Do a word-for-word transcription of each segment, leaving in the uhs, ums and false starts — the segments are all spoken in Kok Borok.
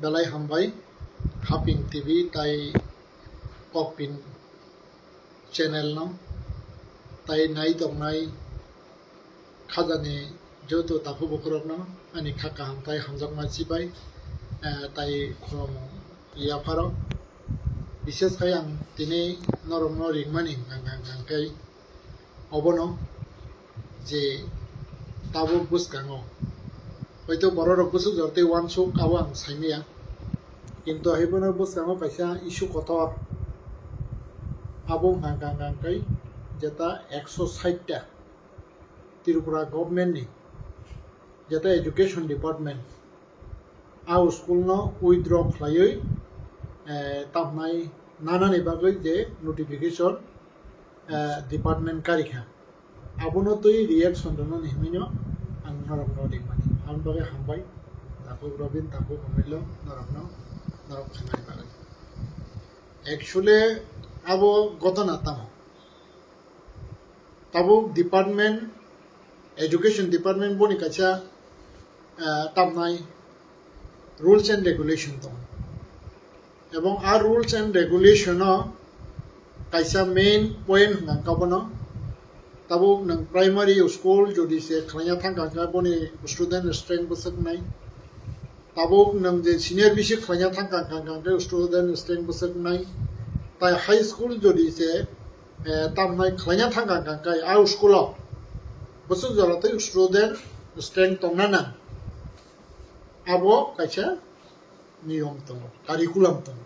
Belai hambai, Haping T V tai Kokpin channel no, tai nai tongnai khajani joto takhuk bukhurokno ani kha kaham tai hamjakma chibai, eh, tai khulum yapharo. Bishes khai ang tini norokno ringmani hwnkha hwnkha hwnkha khe obono je tabuk bwskango hoito bororok bwswk jortwi uansuk abo ang saimaya. Kintu haiphano bwskango kaisa issue kotor abo hwnkha hwnkha hwnkha khe jeta ekso sait ta Tripura government ni jeta education department a school no withdraw khlaiwi, eh, tamnai nanani bagwi je notification, eh, department karikha. Abono twi reaction rwnani hwnwi no ang norokno ringmani. Aboni bagwi hambai. Takhuk Robin, takhuk Omilo, norokno, norok khaimani bagwi. Actually, abo gotona tamo. Tabuk department, education department boni kaisa, eh, tamnai rules and regulation tongo. Ebong a rules and regulation o kaisa main point hwnkha khe bono, tabuk nwng primary school jodi se khlaina thangkha khe boni student strength bwswk nai. Tabuk nwng je senior bisi khlaina thangkha hwnkha khe student strength bwswk nai. Tai high school jodi se, eh, tamnai khlaina thangkha hwnkha khe a school o bwswk jora tei student strength tongna nang. Abo kaisa niyom tongo, curriculum tongo.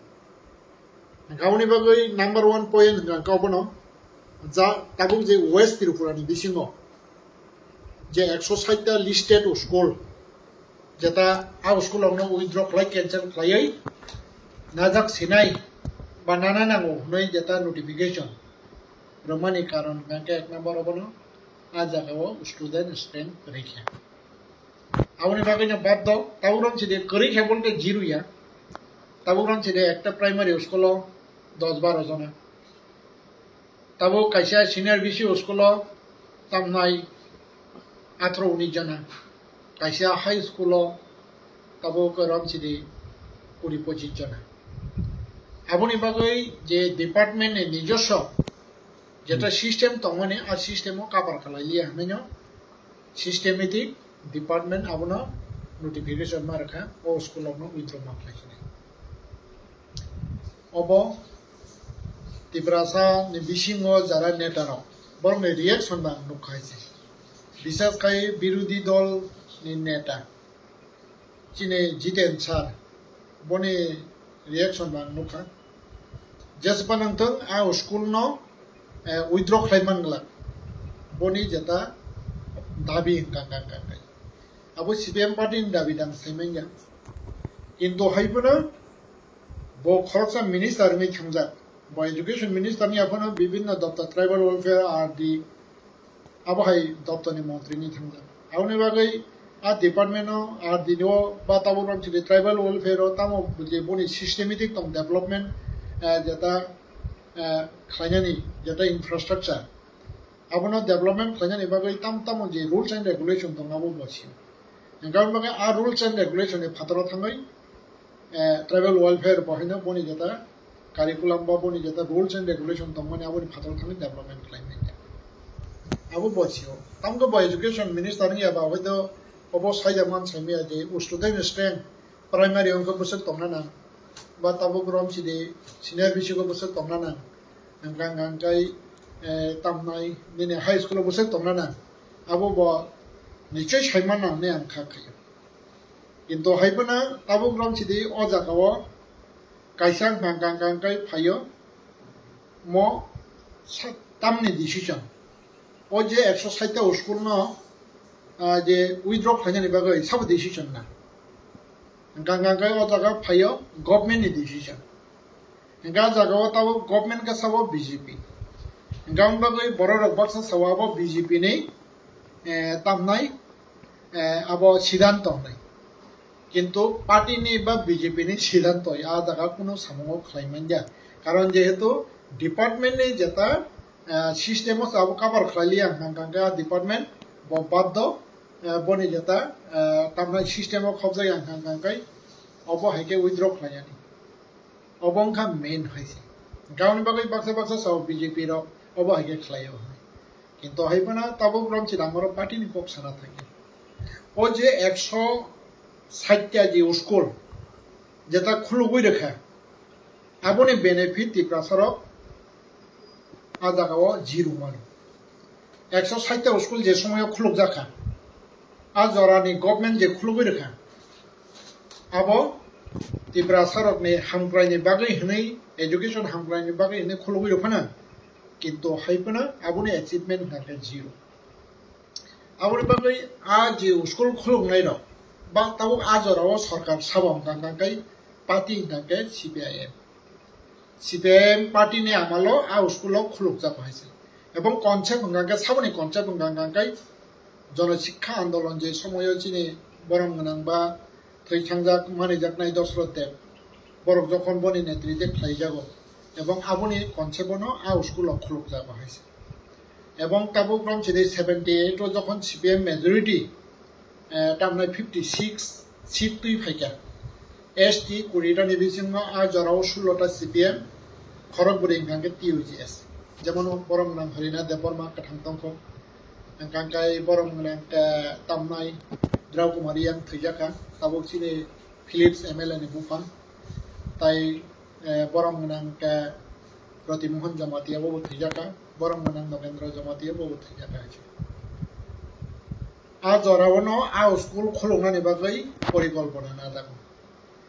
Hwnkha aboni bagwi number one point hwnkha khe obono, ja tabuk je West Tripura ni bisingo je ekso sait ta listed school, jeta a school rokno withdraw khlai, cancel khlaiwi najak sinai ba nana nango hwnwi jeta notification rwmani karon hwnkha khe ek number obono a jagao student strength kwrwi khe. Aboni bagwino bad do, tabuk rom sidi kwrwi khe bolte zero ya. Tabuk rom sidi ekta primary school o dos baro jona. Tabuk kaisa senior bisi school o tamnai atharo unis jona. Kaisa high school o tabuk rom sidi kuri pochis jona. Aboni bagwi je department ni nijoswo jeta system tongmani, a system o cover khlai liya hwnwi no systematic department abono notification ma rwkha, o school rokno withdraw ma khlai sinai. Obo Tiprasa ni bisingo jara neta rok, borokni reaction bo ang nukha hai se. Bisas khai birodhi dol ni neta chini Jiten sir, boni reaction bo ang nukha. Jespa nangthung a school no, eh, withdraw khlai man glak. Boni jeta dabi hwnkha kha kha kha. Abo C P M party ni dabi dang sai manya. Kintu hai phano bo khoroksa minister wngwi thangjak. Bo education minister ni aphano bibinno doptor, tribal welfare, R D, abo hai doptor ni montri ni thangjak. Aboni bagwi a department o, R D ni o ba tabuk rom chini tribal welfare o tamo je boni systematic tong development, eh, jeta, eh, khlainani jeta infrastructure. Abono development khlainani bagwi tam tamo je rules and regulation tong abo bo sio. Hwnkhe aboni bagwi a rules and regulation ni phataro thangwi, eh, tribal welfare bo haino boni jeta curriculum ba boni jeta rules and regulation tongmani aboni phataro thangwi development khlai manya. Abo bo sio. Tamkhe bo education minister wngya ba hoito obo saida man saimaya je student strength primary wngkhe bwswk tongna nang, ba tabuk rom sidi senior bisi o bwswk tongna nang, hwnkha hwnkha hwnkhe, eh, tamnai nini high school o bwswk tongna nang, abo bo nichoi saiman nang hinwi ang kha khaio. Kintu hai phano tabuk rom sidi o jaga o kaisa hwnkha hwnkha hwnkha hwnkhe phaio, mo sa-, tamni decision. O je ekso sait ta school no, ah, je withdraw khlainani bagwi sabo decision na. Hwnkha hwnkha khe o jaga phaio government ni decision. Hwnkha o jaga o tabuk government khe sabo B J P. Hwnkha aboni bagwi borok rok baksa sao abo B J P ni, eh, tamnai, eh, abo siddhanto hinwi. Kintu party ni ba B J P ni siddhanto a jaga kunu samungo khlai manya. Karon jehetu department ni jeta, eh, system o abo cover khlai liya hwnkha hwnkha khe a department bo bad do, eh, boni jeta, eh, tamnai system o khobjak ya hwnkha hwnkha khe Obo hai khe withdraw khlaiyani. Obo wngkha main hai se. Hwnkhe aboni bagwi baksa baksa sao B J P rok obo hai khe khlaio hai. Kintu hai phano tabuk romchi langmaro party ni kok sana thangya. O je ekso sait ta je school jeta khulugwi rwkha, aboni benefit Tiprasa rok a jagao zero mano. Ekso sait ta school je somoyo khulukjakha, a jorani government je khulugwi rwkha, abo Tiprasa rokni hamkraini bagwi hwnwi, education hamkraini bagwi hwnwi khulugwi rwphano, kintu hai phano aboni achievement hwnkha khe zero. Aboni bagwi a je school khuluknai rok ba tabuk a jorao sorkar sabo hwnkha khe party hwnkha khe C P I M. C P I M party ni amalo a school o khulukjak hai se. Ebong concept hwnkha khe saboni concept hwnkha khe jono sikha andolon je somoyo chini borom gwnang ba thwi thangjak manijaknai Dosrot Deb borok jokhon boni netrite khlaijago ebong aboni concept bono a school o khulukjago hai se. Ebong tabuk romchini seventy eight o jokhon C P M majority, eh, tamnai fifty six seat twi phaikha. S T kuri ta ni bisingo a jorao sullo ta C P M, khorok bwrwi hwnkha khe T U G S. Jemon borom gwnang Harina Debbarma kwthang tongkho, hwnkha khe borom gwnang, eh, tamnai Drau Kumar Yang thwijakha, tabuk chini Philips M L A ni buphang, tai, eh, borom gwnang khe Roti Mohan Jamatia bobo thwijakha, borom gwnang Nogendra Jamatia bobo thwijakha hai se. A jorao no a school khuluknani bagwi porikolpona najago.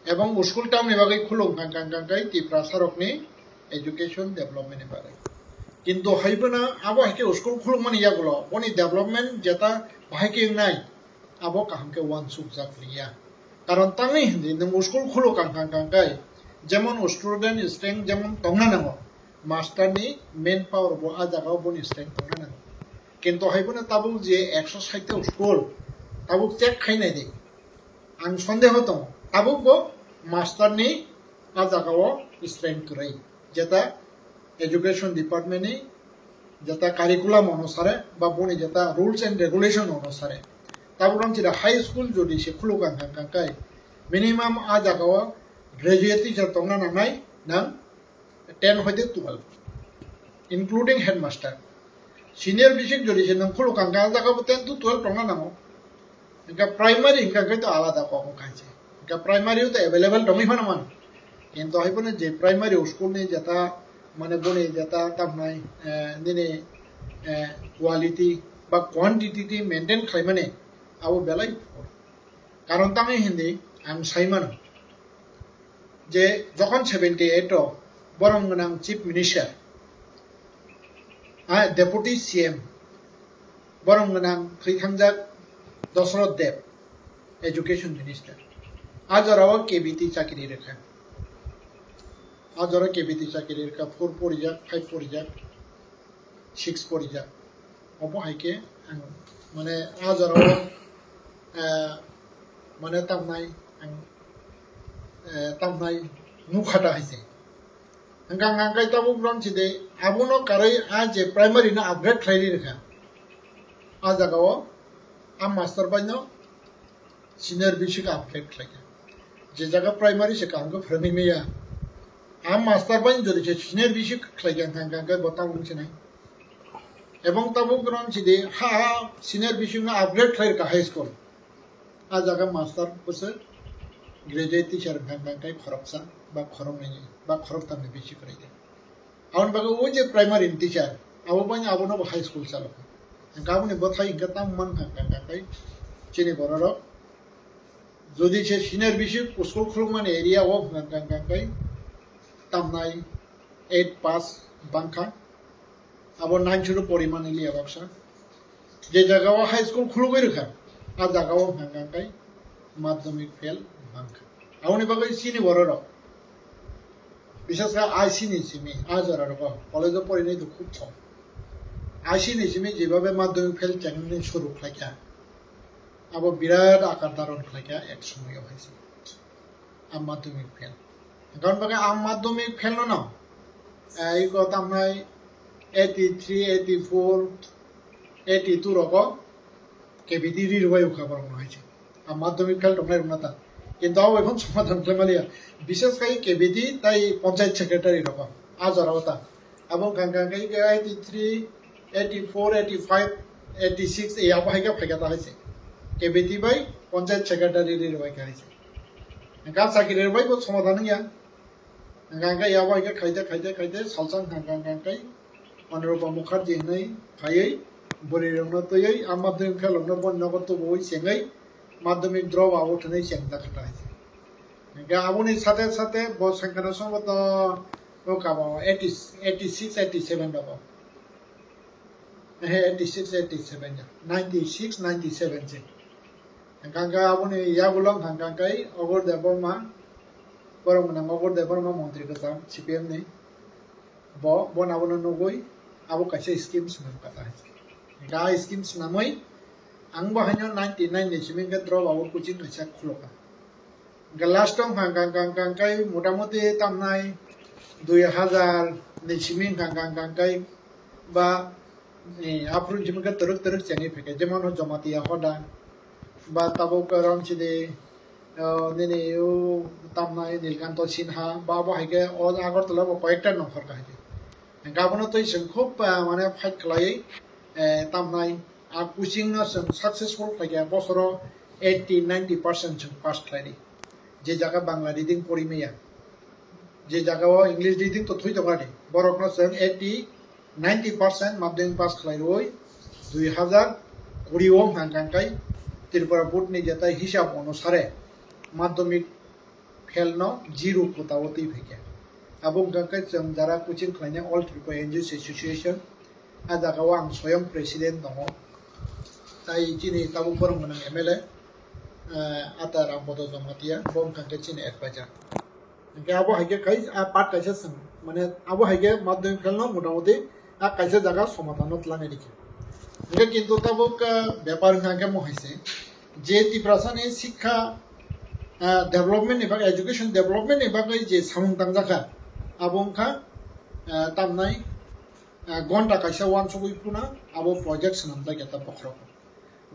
Ebong school tamni bagwi khuluk hwnkha khe Tiprasa rokni education development ni bagwi. Kintu hai phano abo hai khe school khulukmani yagulo boni development jeta bahai khe wngnai, abo kaham khe uansukjak liya. Karon tangwi hindi nwng school khuluk ang kang kang kai, jemon student strength jemon tongna nango, master ni main power bo a jaga o boni strength tongna nango. Kintu hai phano tabuk je ekso sait ta school tabuk check khai nai di, ang sondeho tongo, tabuk bo master ni a jaga o strength kwrwi, jeta education department ni jeta curriculum onusare ba boni jeta rules and regulation onusare. Tabuk romchida high school jodi se khuluk ang kang kang kai, minimum a jaga o graduate teacher tongna nangnai nang ten hoite twelve, including headmaster. Senior bisik jodi se nang khuluk ang kang jaga bo ten to twelve tongna nango. Hingke primary hingke hingke to alada kok wngkha se. Hingke primary to available tongwi phano mano. Kintu hai phano je primary school ni jeta, mane boni jeta tamnai, eh, nini, eh, quality ba quantity ti maintain khlaimani abo belai. Karon tangwi hindi ang sai mano. Je jokhon seventy eight o borom gwnang Chief Minister, ah, Deputy C M, borom gwnang thwi thangjak Dosrot Deb, Education Minister. A jorao K B T chakri rwkha. A jorao K B T chakri rwkha, four porijak, five porijak, six porijak. Obo hai khe ang mane a jorao, eh, mane tamnai ang, eh, tamnai nukha ta hai se. Hingkha hingkha khe tabuk romchide abono karwi a je primary no upgrade khlai ri rwkha. A jagao a master bai no senior basic upgrade khlaikha. Je jaga primary se kaham khe phwrwngwi maya. A master bai jodi se senior basic khlaikha hingkha hingkha khe bo tabuk wngsinai. Ebong tabuk romchide ha ha senior basic no upgrade khlaikha high school. A jaga master bwswk graduate teacher hingkha hingkha khe khoroksa ba khoroknwi ba khoroktamni basic khlaikha. Aboni bagwi o je primary ni teacher, abo bai abono bo high school chalo. Hingke aboni bwthai hingke tamo man kha, kha, kha, kha, chini bororok. Jodi se senior basic school khulukmani area o hwnka, hwnka, hwnka, hwnka, tamnai eight pass bangkha. Abo nine churu porimani liya baksa. Je jaga o high school khulugwi rwkha, a jaga o hwnka, hwnka, hwnka, madhyamik fail bangkha. Aboni bagwi chini bororok. Bisas khe I C ni simi, a jora rogo, college o porinai do khub kom. I C ni simi jebhabe madhyamik fail chengnani suru khlaikha, abo birat akar dharon khlaikha ek somoyo hai se. A madhyamik fail. Karon bagwi a madhyamik fail no no, eh, iko tamnai eighty three, eighty four, eighty two rogo K B T ri rwbai ukha borok no hai se. A madhyamik fail tongnai rok no ta. Kintu abo bai phano somadhan khlai maliya. Bishes khai K B T tai panchayat secretary rok a jora o ta. Abo wngkha wngkha khe eighty three, eighty four, eighty five, eighty six, ei abo hai khe phai kha ta hai se. K B T bai panchayat secretary ri rwbai kha hai se. Hwnkhe a chakiri rwbai bo somadhan wngya. Hwnkhe abo hai khe khaite, khaite, khaite, salsa hwnkha, hwnkha, hwnkha khe Anurupa Mukherjee hinwi phaiwi bwrwi rokno twiwi a madhyamik fail rokno boni nogo tubuwi chengwi madhyamik drop out hinwi chengjak kha ta hai se. Hwnkhe aboni sate sate bo sengkana somoto o kabo eighty, eighty six, eighty seven rogo. Ehe, eighty six, eighty seven ya. Ninety six, ninety seven se. Hwnkha khe aboni yagulo hwnkha khe Ogor Debbarma, borok mwnang Ogor Debbarma montri kwcham C P M ni. Bo, bo abono nugwi abo kaisa scheme swnam kha ta hai se. Hwnkha a scheme swnamwi ang bo haino ninety nine ni simi khe drop out coaching kaisa khulokha. Hwnkhe last o hwnkha, hwnkha, hwnkha, hwnkha khe motamoti tamnai dui hazar ni simi hwnkha, hwnkha, hwnkha khe ba, eh, aphuru simi khe twrwk twrwk chengwi phaikha, jemon o Jamatia Hoda ba tabuk Ramchini, o nini o tamnai Nilkanto Sinha ba abo hai khe o Agartala bo koyekta nongkhor kha hai khe. Hwnkhe abono twi chwng khub, ah, mane fight khlaiwi, eh, tamnai a coaching no chwng successful khlaikha, bosoro eighty ninety percent chwng pass khlaidi. Je jaga Bangla reading pori maya, je jaga o English reading to thwi tongo ani, borokno chwng eighty ninety percent madhyamik pass khlai rwui dui hazar kuri o hwnkha hwnkha khe Tripura board ni jetai hisab onusare madhyamik fail no zero kota o twi phaikha. Abo wngkha khe chwng jara coaching khlainai All Tripura N G Os Association, a jaga o ang soyong president tongo. Tai chini tabuk borok mwnang M L A, eh, Ata Rambodo Jamatia, bo wngkha khe chini advisor. Hwnkhe abo hai khe kai, a part kaisa chwng, mane abo hai khe madhyamik fail no motamoti a kaisa jaga somadhan no twlanai rikha. Hwnkhe kintu tabuk, ah, bepar wngkha khe mo hai se, je Tiprasa ni sikha, ah, development ni bagwi, education development ni bagwi je samung tangjakha, abo wngkha, ah, tamnai, ah, gonta kaisa uansugwi phuna abo project swnamjakya ta bokhorok.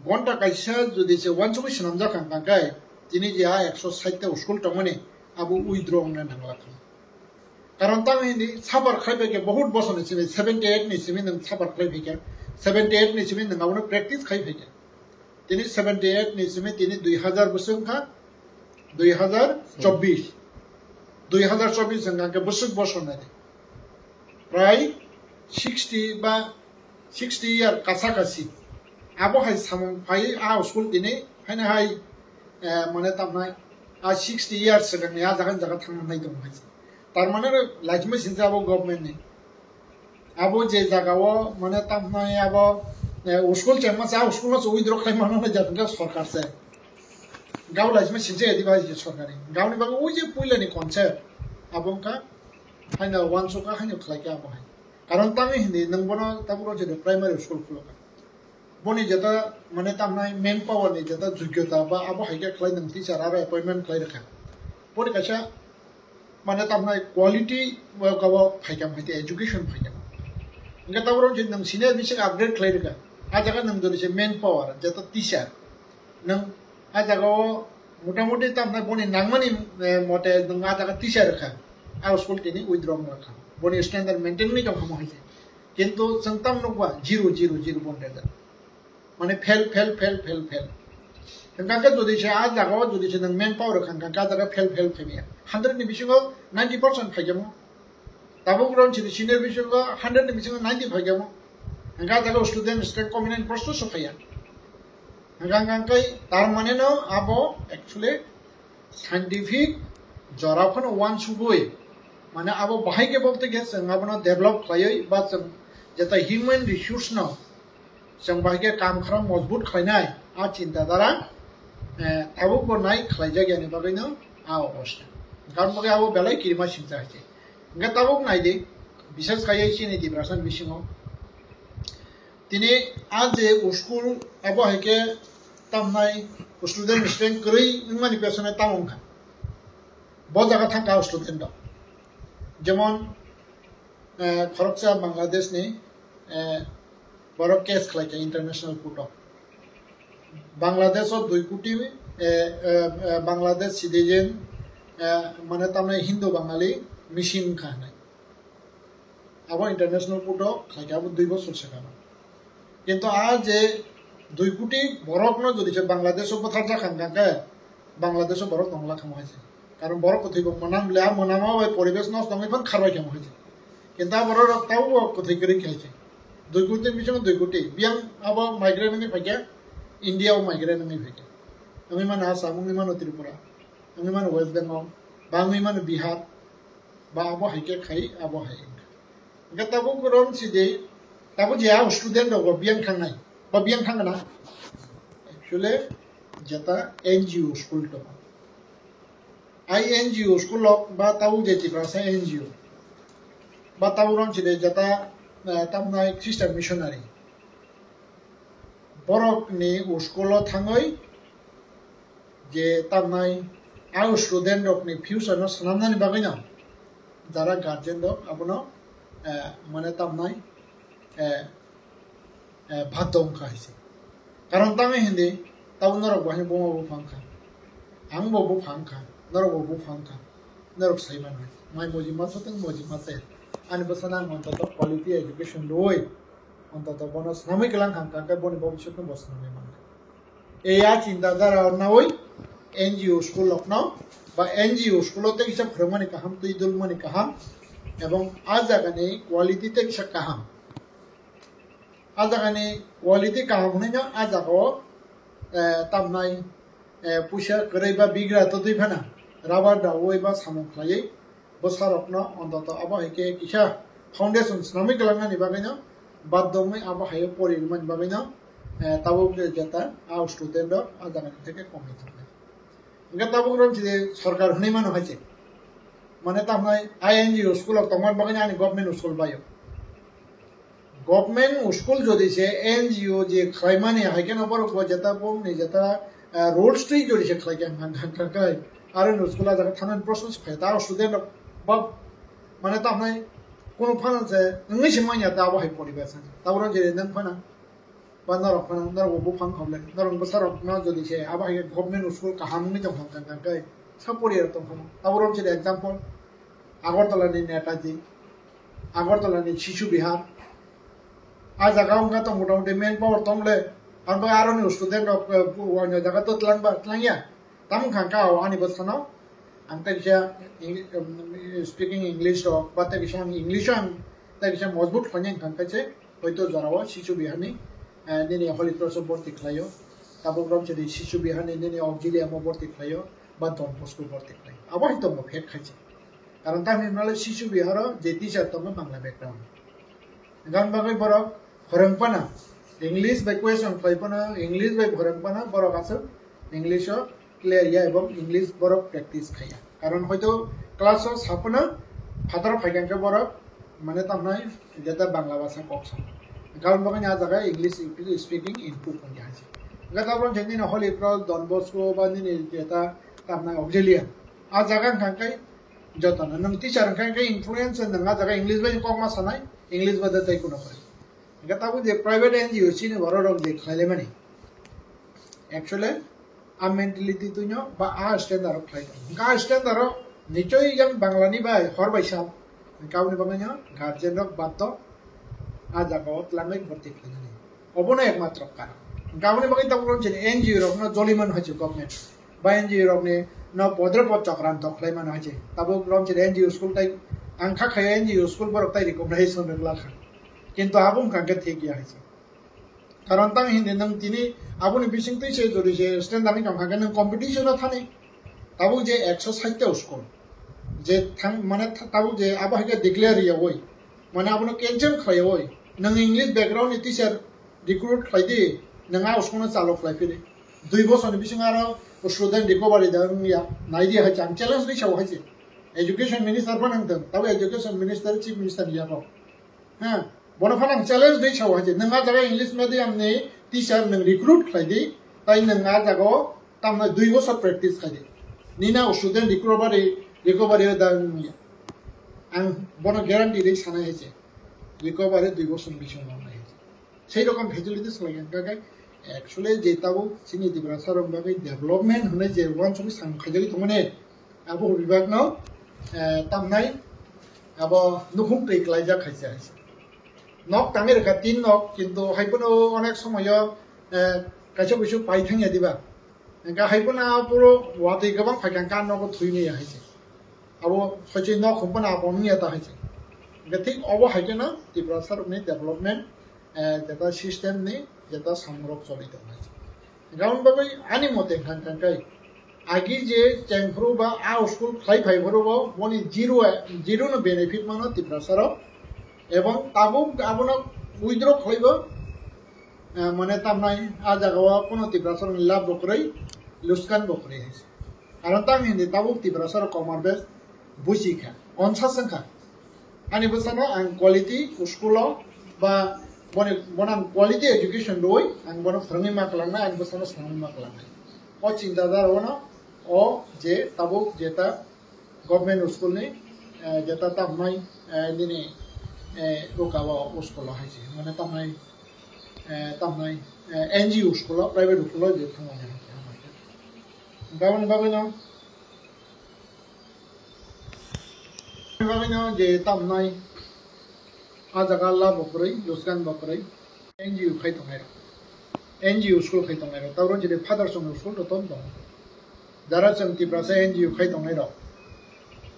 Gonta kaisa jodi se uansugwi swnamjak kha, hwnkha khe tini je a ekso sait ta school tongmani abo withdraw wngna nangla kha. Karon tamo hindi suffer khlai phaikha, bahut bosor ni simi, seventy eight ni simi nwng suffer khlai phaikha, seventy eight ni simi nwng abono practice khai phaikha. Tini seventy eight ni simi tini dui hazar bwswk wngkha, dui hazar chobbish, dui hazar chobbish wngkha khe bwswk bosor nai di. Prai sixty ba sixty year kasa kasi. Abo hai samung phai a school tini haino hai, eh, mane tamnai a sixty years swkangni a jaga jaga thangna nai tongo hai. Tar mane laisima sinsa abo government ni. Abo je jaga o mane tamnai abo, eh, school chengma sa school no withdraw khlai mano na jaga sorkar se. Gao laisima sinsa edi bai je sorkar ni. Gao ni bagwi ui je puila ni concept. Abo wngkha haino uansukha haino khlai khe abo hai. Karon tamo hindi nwng bono tabuk rw jodi primary school khulokha. Boni jeta mane tamnai manpower ni jeta jogyota ba abo hai khe khlai nwng teacher aro appointment khlai rwkha. Boni kaisa mane tamnai quality o kabo phaikha, phaikha education phaikha. Hwnkhe tabuk rw jodi nwng senior bising upgrade khlai rwkha. A jaga nwng jodi se manpower jeta teacher. Nwng a jaga o motamoti tamnai boni nangmani, eh, mote nwng a jaga teacher rwkha, a school tini withdraw wngkha, boni standard maintain wngwi tongkha mo hai se. Kintu chwng tamo nukba zero, zero, zero boni result. Mane fail, fail, fail, fail, fail. Hwnkha khe jodi se a jaga o jodi se nwng manpower rwkha, hwnkha khe a jaga fail, fail phaimaya. Hundred ni bisingo ninety percent phaikha mo. Tabuk rw jodi senior bisingo hundred ni bisingo ninety phaikha mo. Hwnkha jaga student strength kominani prosto sophaiya. Hwnkha hwnkha khe tar mane no abo actually scientific jora phano uansugwi mane abo bahai khe bo tei khe chwng abono develop khlaiwi ba chwng jeta human resource no chwng bai khe kam khram mojbut khlainai, a chinta dhara, eh, tabuk bo nai khlaijak yani bagwi no a obosta. Karon bagwi abo belai kirima singcha hai se. Hwnkhe tabuk nai di, bises khai chini Tiprasa bisingo. Tini a je school abo hai khe tamnai student strength kwrwi wngmani pesone tamo wngkha. Bo jaga thangkha student rok. Jemon, eh, khoroksa Bangladesh ni, eh, borok case khlaikha international court o. Bangladesh o dui koti eh, eh, eh, Bangladesh citizen, eh, mane tamni Hindu Bangali missing wngkha hinwi. Abo international court o khlaikha, abo dui bosor swkang. Kintu a je dui koti borokno jodi se Bangladesh o bwtharjak kha hwnkha khe, Bangladesh o borok tongla khamu hai se. Karon borok kwthwi bo mwnam le, a mwnama bai poribesh nosto wngwi phan kharbai khamu hai se. Kintu a borok rok tabuk bo kwthwi kwrwi khai se. Dui koti bisingo dui koti. Biyang abo migrant wngwi phaikha, India o migrant wngwi phaikha. Wngwi mano Assam, wngwi mano Tripura, wngwi mano West Bengal, ba wngwi mano Bihar, ba abo hai khe khai, abo hai wngkha. Hwnkhe tabuk rom sidi, tabuk je a student rok bo biyang thangnai, ba biyang thangna. Actually, jeta N G O school tongo. Ai N G O school rok ba tabuk je Tiprasa N G O. Ba tabuk rom sidi jeta, eh, tamnai Christian missionary. Borokni school o thangwi je tamnai, a student rokni future no swnamnani bagwi no jara guardian rok abono, eh, mane tamnai, eh, eh, baddho wngkha hai se. Karon tamo hindi, tamo norok bo hai buma bupha wngkha, ang bo bupha wngkha, norok bo bupha wngkha, norok sai mano hai se. Mai moji masa tong moji masa, ani bwsano ang ontoto quality education rwui, ontoto bono swnamwi kwlang kha, hwnkhe boni bobiswt no bo swnamwi mangkha. E a chinta dhara nawi N G O school rokno ba N G O school o tei kisa phwrwngmani kaham, twi dulmani kaham, ebong a jagani quality tei kisa kaham. A jagani quality kaham hwnwi no a jagao, eh, tamnai, eh, puisa kwrwi ba bigra twtwi phano rubber daui ba samung khlaiwi bwsarokno ontoto abo hai khe kisa foundation swnamwi kwlangnani bagwino baddho wngwi abo hai o pori rwmani bagwino, eh, tabuk je jeta a student rok a jagani theke komwi thangkha. Hwnkhe tabuk rok je sorkar hwnwi mano hai se, mane tamnai I N G O school rok tongmani bagwino ani government school bai o. Government school jodi se N G O je khlaimani, hai kheno borok bo jeta bongni jeta, ah, rules twi jodi se khlai khe hang hang kha kai. Aro ni school a jaga thanani process phai ta student rok ba mane tamnai kono phano se wngwi se manya ta abo hai poribesh. Taboro je nang phana ba norok phana norok bo buphang khamle norok bwsarok no jodi se abo hai government school kaham wngwi tong kha hang hang kai. Sa poriya tong phano. Taboro je example Agartala ni Netaji, Agartala ni Shishu Vihar. A jaga wngkha to motamuti manpower tong le, ang bai aroni student rok, eh, bu-, wanya jaga to tlang ba, tlang ya. Tam wngkha kha o ani bwsano, ang tei kisa Eng-, em, speaking English rok, ba tei kisa ang English o ang tei kisa mojbut khlainai wngkha kha se, hoito jorao Shishu Vihar ni, eh, nini Holy Cross o borti khlaio. Tabuk rom chini Shishu Vihar ni nini Auxilium o borti khlaio, ba Don Bosco borti khlaio. Abo hai tongo phet khai se. Karon tamni hwnba le Shishu Vihar o je teacher tongo Bangla background. Gan bagwi borok phwrwng phano, English bai question khlai phano, English bai phwrwng phano borok aswk English o clear ya ebong English borok practice khaiya. Karon hoito class o sa phano phataro phai khe borok mane tamnai jeta Bangla bhasha kok sa. Karon bagwi a jaga English speaking improve wngya hai se. Hwnkhe tabuk nini Holy Cross, Don Bosco ba nini jeta tamnai Auxilium. A jaga wngkha khe Jotono nwng teacher wngkha khe influence nwng a jaga English bai kok ma sanai, English bai de tei kuno kwrwi. Hwnkhe tabuk je private N G O chini borok rok je khlai laimani, actually a mentality twino ba a standard rok khlai tong. Hwnkhe a standard rok nichoi yang Bangla ni bai hor bai sa, hwnkhe aboni bagwi no guardian rok baddho a jaga o twlangwi borti khlainani. Obono ekmatro karon. Hwnkhe aboni bagwi tabuk rok chini N G O rokno joliman hoiche government. Ba N G O rokni no podre pod chokranto khlai mano hai se. Tabuk rom chini N G O school tai ang kha khai N G O school borok tai recognize no nukla kha. Kintu abo wngkha khe thik ya hai se. Karon tang hindi nwng tini aboni bising twi se jodi se standard ni tong kha khe nwng competition o thani. Tabuk je ekso sait ta school je thang mane tha-, tabuk je abo hai khe declare ya oi. Mane abono cancel khlai ya oi. Nwng English background ni teacher recruit khlai di, nwng a school no chalo khlai phiri. Dui bosor ni bisingo aro student recovery da wngya, nai di hai se, ang challenge ri sao hai se. Education minister phano wng tong, tabo education minister, chief minister ya kho. Ha, bono phano ang challenge ri sao hai se. Nwng a jaga English medium ni teacher nwng recruit khlai di, tai nwng a jaga o tamno dui bosor practice khlai di. Nini o student recovery, recovery da wngya. Ang bono guarantee ri sanai hai se. Recovery dui bosor ni bisingo wng nai hai se. Sei rokom facilities khlai kha, hwnkhe Actually, je tabuk chini Tiprasa rok bagwi development hwnwi je uansugwi samung khaijagwi tongmani, abo bibak no, eh, tamnai abo nukhung twi klaijak khaisa. Nok tangwi rwkha tin nok, kintu hai phano onek somoyo, eh, kaisa kuisu pai thangya diba. Hingkhe hai phano puro watwi kwbang phaikha, ka nogo thwi maya hai se. Abo soichwi nok hwn phano abo wngya ta hai se. Hingkhe thik obo hai kheno Tiprasa rokni development, eh, jeta system ni jeta samung rok choli tong hai se. Hingkhe aboni bagwi ani mote hwn kha khe agi je chengphuru ba a school khlai phai phuru bo boni zero, zero no benefit mano Tiprasa rok. Ebong tabuk abono withdraw khlaibo, eh, mane tamnai a jaga o kono Tiprasa rokni lab bo kwrwi, luskan bo kwrwi hai se. Karon tang hindi tabuk Tiprasa rok komar bes busi kha, conscious wngkha. Ani bwsano ang quality school o ba boni, bono ang quality education rwi ang bono phwrwngwi ma kwlangnai, ani bwsano swnamwi ma kwlangnai. O chinta dhara o no o je tabuk jeta government school ni, eh, jeta tamnai, eh, nini, eh, uka o school o hai se, mane tamnai, eh, tamnai, eh, N G O school o, private school o je thangmani hai se. Gaboni bagwi no, bagwi no je tamnai, a jaga la bo kwrwi, luskan bo kwrwi, N G O khai tongnai rok, N G O school khai tongnai rok, tabuk jini father song school rok ton tongo. Jara chwng Tiprasa N G O khai tongnai rok,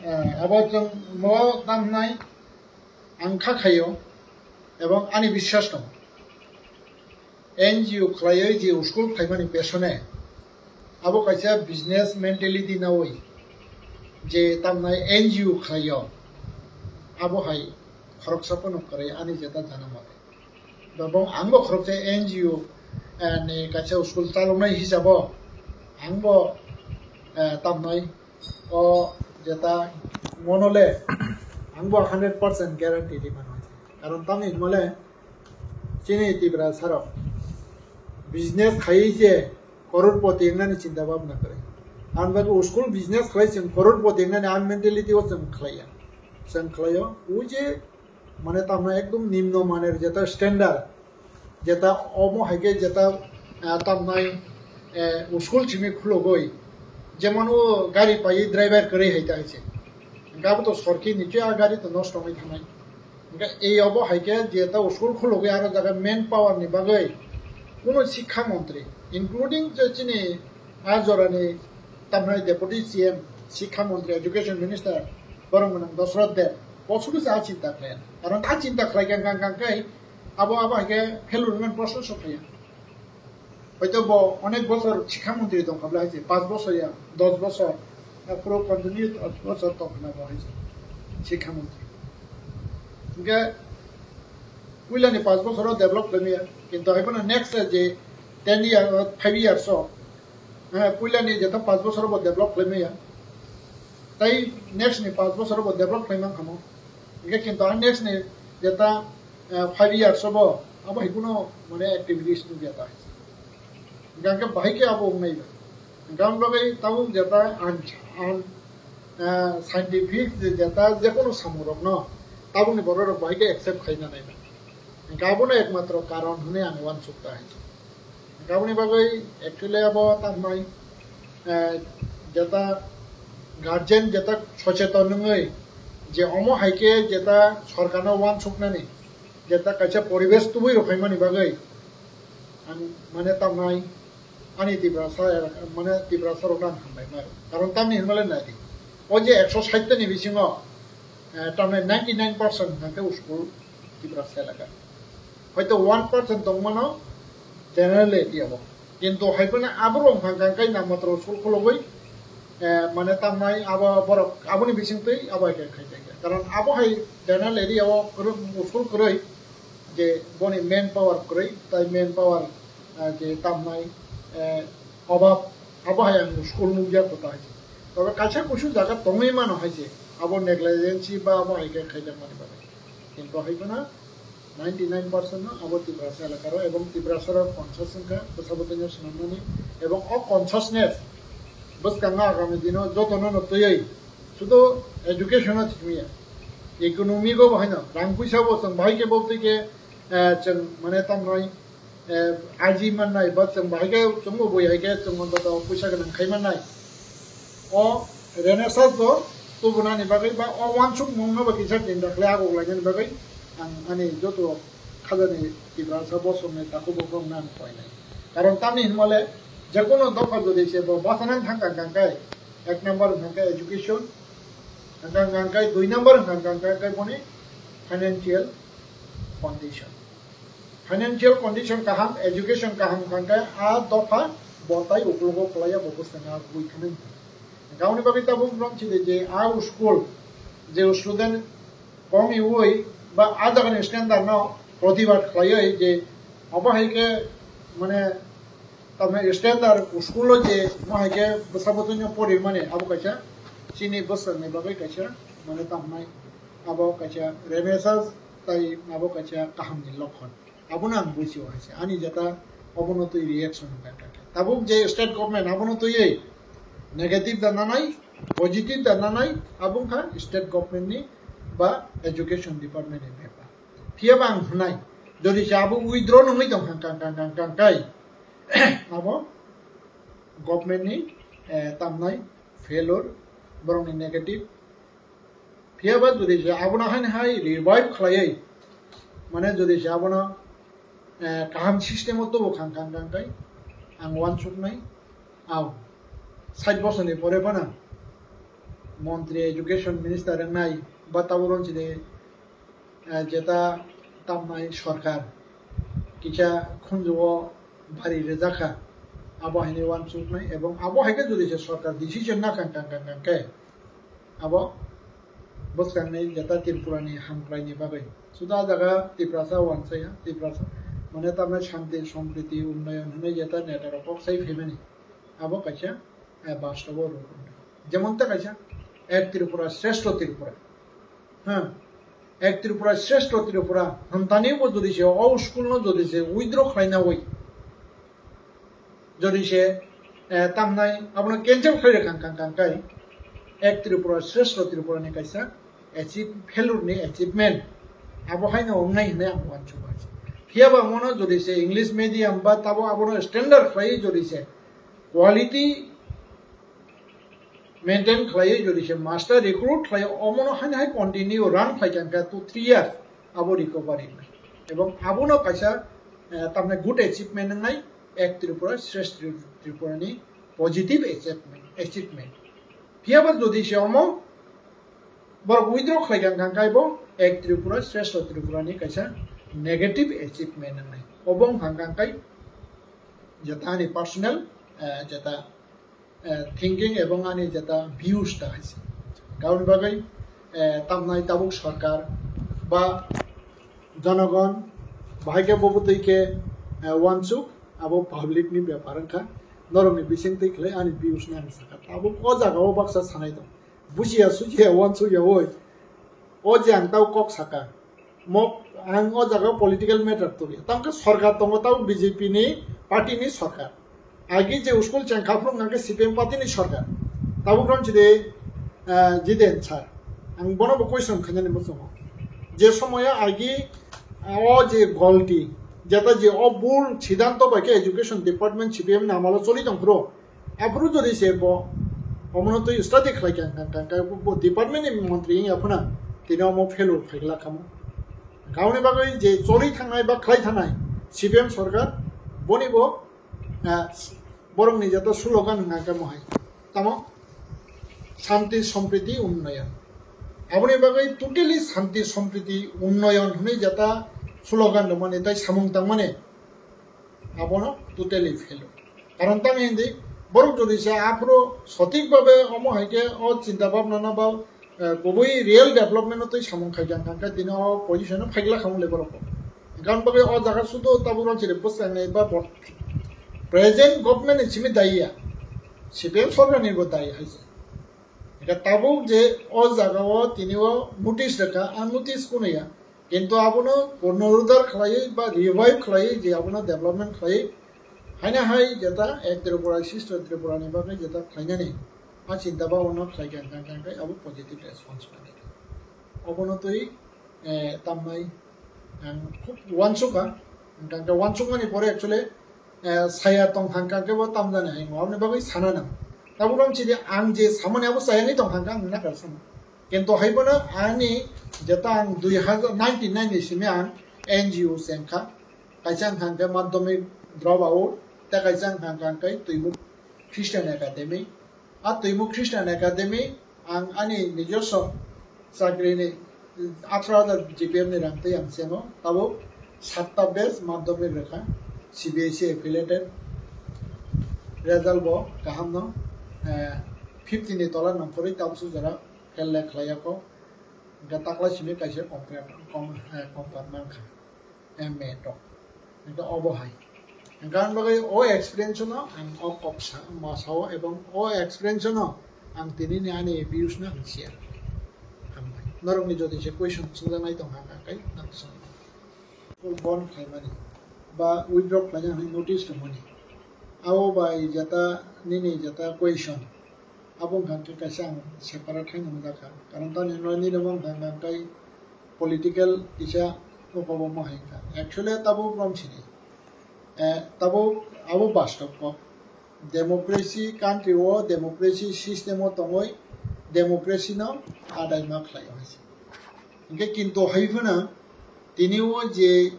eh, abo chwng mo tamnai ang kha khaio, ebong ani biswas tongo. N G O khlaiwi je school khlaimani pesone abo kaisa business mentality nawi je tamnai N G O khlaio, abo hai khoroksa phano kwrwi ani jeta jana mate. Dobong angbo khoroksa N G O, eh, ni kaisa school chaloknai hisabo angbo, eh, tamnai o jeta monole angbo hundred percent guarantee di mano. Karon tamni hinmale chini Tiprasa rok business khaiwi se kororpoti wngnani chinta bhabna kwrwi. Ang bagwi school business khlai chwng kororpoti wngnani a mentality o chwng khlaiya. Chwng khlaio, o je mane tamno ekdom nimno maner jeta standard, jeta omo hai khe jeta, ah, tamnai, eh, school simi khulogoi, jemon o gari paiwi driver kwrwi hai ta hai se. Hingkhe abo to sorki ni khe a gari to nosto wngwi thangnai. Hingkhe ei obo hai khe jeta school khulogoi aro jaga man power ni bagwi kuno sikha montri, including je chini a jorani tamnai Deputy C M, Sikha Montri, Education Minister, borok gwnang Dosroth Deb, bo sudu se a chinta khlaiya. Karon a chinta khlai khe hwnkha, hwnkha khe abo, abo hai khe failure wngmani proshno sok phaiya. Hoito bo onek bochor Sikha Montri tongkha bwle hai se, panch bochor ya, dos bochor, ya phuru continue dos bochor tongkha na bo hai se, Sikha Montri. Hwnkhe puilani panch bochor o develop khlaimaya, kintu hai phano next je ten year, five years o, eh, puilani jeta panch bochor bo develop khlaimaya, tai next ni panch bochor bo develop khlaimang khamo. Hingkhe kintu a next ni jeta, eh, five years o bo abo hai kuno mane activities nukya ta. Hingkhe bahai khe abo wngnai ba. Hingkhe ang bagwi tabuk jeta ang, ang, eh, scientific je jeta jekono samung rokno tabukni borok rok bahai khe accept khaina nai ba. Hingkhe abono ekmatro karon hwnwi ang uansuk ta hai. Aboni bagwi actually abo tamnai, eh, jeta guardian jeta socheton wngwi je omo hai khe jeta sorkarno uansuknani jeta kaisa poribesh tubui rwphaimani bagwi ang mane tamnai ani Tiprasa elaka, mane Tiprasa rokno ang hambai mano. Karon tamni hinmale nai di. O je ekso sait ni bisingo, eh, tamni ninety nine percent hwnkhe school Tiprasa elaka. Hoito one percent tongmano general area o. Kintu hai phano aborok hwnkha hwnkha khe namatro school khulogwi, eh, mane tamnai abo borok aboni bisingtwi abo hai khe khai kha. Karon abo hai general area o kwrwi, school kwrwi je boni man power kwrwi, tai man power, eh, je tamnai, eh, obab, abo hai ang school nukya kota hai se. Tobe kaisa kusu jaga tongwi mano hai se, abo negligence ba abo hai khe khai jakmani bagwi. Kintu hai phano ninety nine percent no abo Tiprasa elaka rok ebong Tiprasa rok conscious wngkha bwsa bwtwi no swnamnani, ebong o consciousness bwskango agami dino jotono no twiwi sudu education no thikmiya, economic o bo haino rang puisa bo chwng bahai khe bo twi khe, eh, chwng mane tamnai eh, aji mannai, ba chwng bahai khe chwngbo bui hai khe chwng ontoto puisa gwnang khai mannai. O Renaissance bo tubunani bagwi ba o uansukmungno bo kisa tinda khlai aguk lainani bagwi ang ani joto khajani Tiprasa bosongni takhuk bukhukno ang koinai. Karon tamni hinmale jekono dopha jodi se bo bwsana thangkha hwnkha khe, ek number hwnkha khe education, hwnkha hwnkha khe dui number hwnkha hwnkha khe boni financial condition. Financial condition kaham, education kaham hwnkha khe a dopha bo tai uklogo kwlaiya bo bwskango bui thangwi. Hwnkha aboni bagwi tabuk romchide je a school je student kong iwi ba a jagani standard no protibad khlaiwi je obo hai khe mane tamni standard school o je mo hai khe bwsa bwtwino pori mani abo kaisa chini bwsakni bagwi kaisa mane tamnai abo kaisa Renaissance tai abo kaisa kahamni lokhon. Abono ang buisio hai se ani jeta obono twi reaction hwnka hwnka khe. Tabuk je state government abono twiwi negative da nanai, positive da nanai, abo wngkha state government ni ba education department ni bepar. Phiya ba ang hwnai, jodi se abo withdraw nungwi tong kha, kang, kang, kang, kang, kai, abo government ni, eh, tamnai failure, borok ni negative, Phiya ba jodi se abono haino hai revive khlaiwi, mane jodi se abono, eh, kaham system o tubu khang khang khang khai ang uansuknai, au, sait bosorni pore phano montri education minister wngnai ba tabuk rong chini, eh, jeta tamnai sorkar kisa khunju o bari rijak kha, abo haino uansuknai, ebong abo hai khe jodi se sorkar decision na khang khang khang khang khe, abo bwskangni jeta Tripurani hamkraini bagwi. Suda jaga Tiprasa uansaya, Tiprasa mane tamnai shanti, sompriti, unnayon hwnwi jeta netarok kok sai phaimani. Abo kaisa, eh, bastobo rw. Jemon ta kaisa, Ek Tripura, Shreshtho Tripura. Ha, Ek Tripura, Shreshtho Tripura hwntani bo jodi se, o school no jodi se withdraw khlaina wi. Jodi se, eh, tamnai abono cancel khlai rwkha kang kang kai, Ek Tripura, Shreshtho Tripura ni kaisa achieve, failure ni achievement. Abo haino wngnai hwnwi ang uansukha. Phiya ba mono jodi se English medium ba tabo abono standard khlai jodi se quality maintain khlaiwi jodi se master recruit khlai omono haino hai continue run khlai kha two three years abo recovery wngnai. Ebong abono kaisa, eh, tamni good achievement wngnai Ek Tripura Shreshtho Tripura ni positive achievement, achievement. Phiya ba jodi se omo borok withdraw khlai kha kang kai bo Ek Tripura Shreshtho Tripura ni kaisa negative achievement wngnai. Obo wngkha kang kai jeta ani personal, eh, jeta eh, thinking ebong ani jeta views ta hai se. Karon bagwi, eh, tamnai tabuk sorkar ba jonogon bahai khe bo bwtwi khe, eh, uansuk abo public ni bepar wngkha. Norokni bising twi khlai ani views ni ang sakha. Tabuk o jaga o baksa sanai tong. Bujiya sujiya uansukya oi. O je ang tau kok saka. Mo ang o jaga political matter tuli. Tangkhe sorkar tongo tau B J P ni party ni sorkar. Agi je school chengkha phuru hwnkha khe C P M party ni sorkar. Tabuk ron chide, ah, Jiten sir. Ang bono bo question khainani muchungo. Je somoya agi, ah, o je golti, jeta je o bul siddhanto bai khe education department C P M ni amalo choli tong phuru. Aphuru jodi se bo omono twi study khlai kha, kha, kha, kha, bo department ni montri wngya phano tini omo failure khaigla kamo. Gaoni bagwi je choli thangnai ba khlai thangnai C P M sorkar boni bo, ah, borokni joto slogan wngkha kamo hai. Tamo shanti, sompriti, unnayan. Aboni bagwi totally shanti, sompriti, unnayan hwnwi jeta slogan rwmani tei samung tangmani abono totally fail. Karon tamo hindi borok jodi se aphuru sothik babe omo hai khe o chinta bhabna no ba, eh, kubui real development no twi samung khai kha, hwnkhe tini o position o phaigla khamung le borok. Gan bagwi o jaga sudu tabuk rok chiri bwskangnai ba bo-, present government ni simi dai ya, C P M sorkar ni bo dai hai se. Hwnkhe tabuk je o jaga o tini o notice rwkha, ang notice kuno ya. Kintu abono punoruddhar khlaiwi ba revive khlaiwi je abono development khlaiwi haino hai jeta Ek Tripura, Shreshtho Tripura ni bagwi jeta khlainani a chinta bhabana khlai kha, hwnkha khe abo positive response manwi. Obono twi, eh, tamnai ang khub uansukha, Hwnkha khe uansukmani pore actually, eh, saya tong hwnkha khe bo tamjani hai wngwi bagwi sana nang. Tabuk rom chini ang je samani abo chayangwi tong hwnkha ang nakar sana. Kintu hai bono ani jeta ang dui hajar nineteen ninety simi ang N G O chengkha. Kaisa hwnkha khe madhyamik drop out, tei kaisa hwnkha khe Twibuk Christian Academy. A Twibuk Christian Academy ang ani nijoswo chakrini atharo hajar G P F ni rang twi ang chengo, tabuk satta batch madhyamik rwkha, C B S E affiliated, result bo kaham no, eh, fifty ni tola nongkhorwi tabukso jora fail le khlai yako, hwnkhe takla simi kaisa compa-, com-, eh, compound mankha. M A tok. Hingke obo hai. Hingke ang bagwi o experience no ang o kok sa, ma sao ebong o experience no ang tini ni ani views no ang share. Hambai. Norok ni jodi se question sungjaknai tong ha, kai nang sung. School bon khlaimani ba withdraw khlaina hinwi notice tongmani. Abo bai jeta nini jeta question. Abo wngkha khe kaisa ang separate haino wngjakha. Karon tamni hwnba nini bo wngkha hwnka khe political kisa kokobo ma hai kha. Actually tabuk rom sini. Eh, tabuk abo bastob kok. Democracy country o democracy system o tongoi democracy no adai ma khlai o hai se. Hingke kintu hai phano tini o je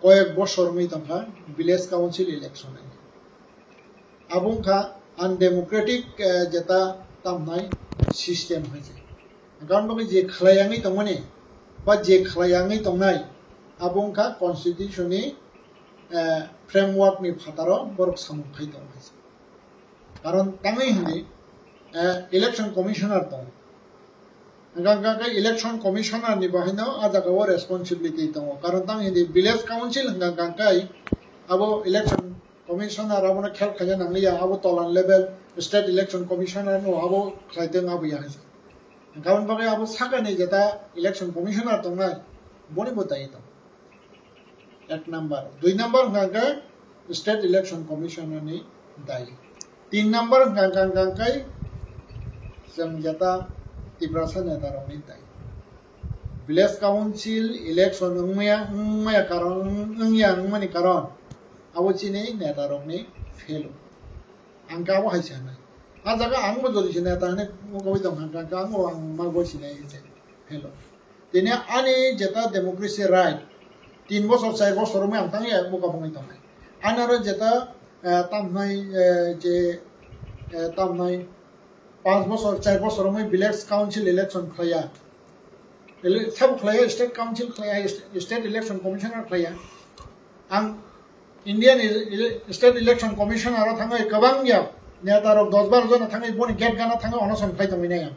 koyek bosor wngwi tongkha village council election. Abo wngkha undemocratic, eh, jeta tamnai system hai se. Hwnkhe bagwi je khlai yangwi tongmani ba je khlai yangwi tongnai abo wngkha constitution ni, eh, framework ni phataro borok samung khai tongo hai se. Karon tangwi hindi, eh, election commissioner tongo. Hwnkha hwnkha khe election commissioner ni bo haino a jaga o responsibility tongo. Karon tang hindi village council hwnkha hwnkha khe abo election commissioner abono khel khaina nangliya, abo tolan level state election commissioner no abo khlai tong abo ya. Hwnkha hwnkha khe abo sakani jeta election commissioner tongnai boni bo dai tong. Ek number. Dui number hwnkha khe State Election Commission ni dai. Tin number hwnkha khe, hwnkha khe chwng jeta Tiprasa neta rokni dai. Village Council election wngmaya, wngmaya karon, wngya wngmani karon abo chini neta rokni fail. Ang khe abo hai se hwnai. A jaga ang bo jodi se neta hwnwi mungkogwi tong kha, ang bo ang ma bo sinai se fail. Tini ani jeta democracy right, tin bosor, char bosor romwi ang tangya buka bongwi tongnai. Ani aro jeta, eh, tamhnai, eh, je, eh, tamhnai panch bosor, char bosor romwi village council election khlaiya. Ele-, sabo khlaiya, state council khlaiya, st-, state election commissioner khlaiya. Ang Indian ele-, ele-, state election commissioner o thangwi kwbang ya neta rok dos baro jona thangwi boni gate gana thangwi onoson khlai tongwi nai ang.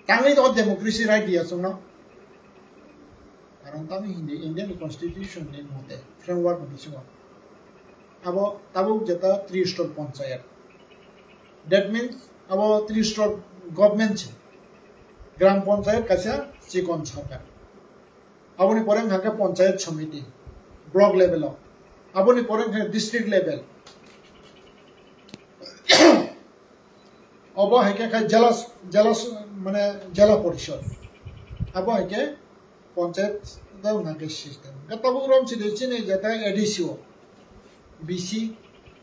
Tangwi to democracy right diya chwngno. Karon tangwi hindi Indian constitution ni mote framework ni bisingo. Abo tabuk jeta tristor panchayat. That means abo tristor government se. Gram panchayat kaisa chikon sarkar. Aboni pore hwnkha khe panchayat samiti, block level o. Aboni pore hwnkha district level. Obo hai khe khai jela, jela, mane jela porishod. Abo hai khe panchayat da hwnkha khe system. Hwnkhe tabuk rom chini chini jeta A D C o. B C,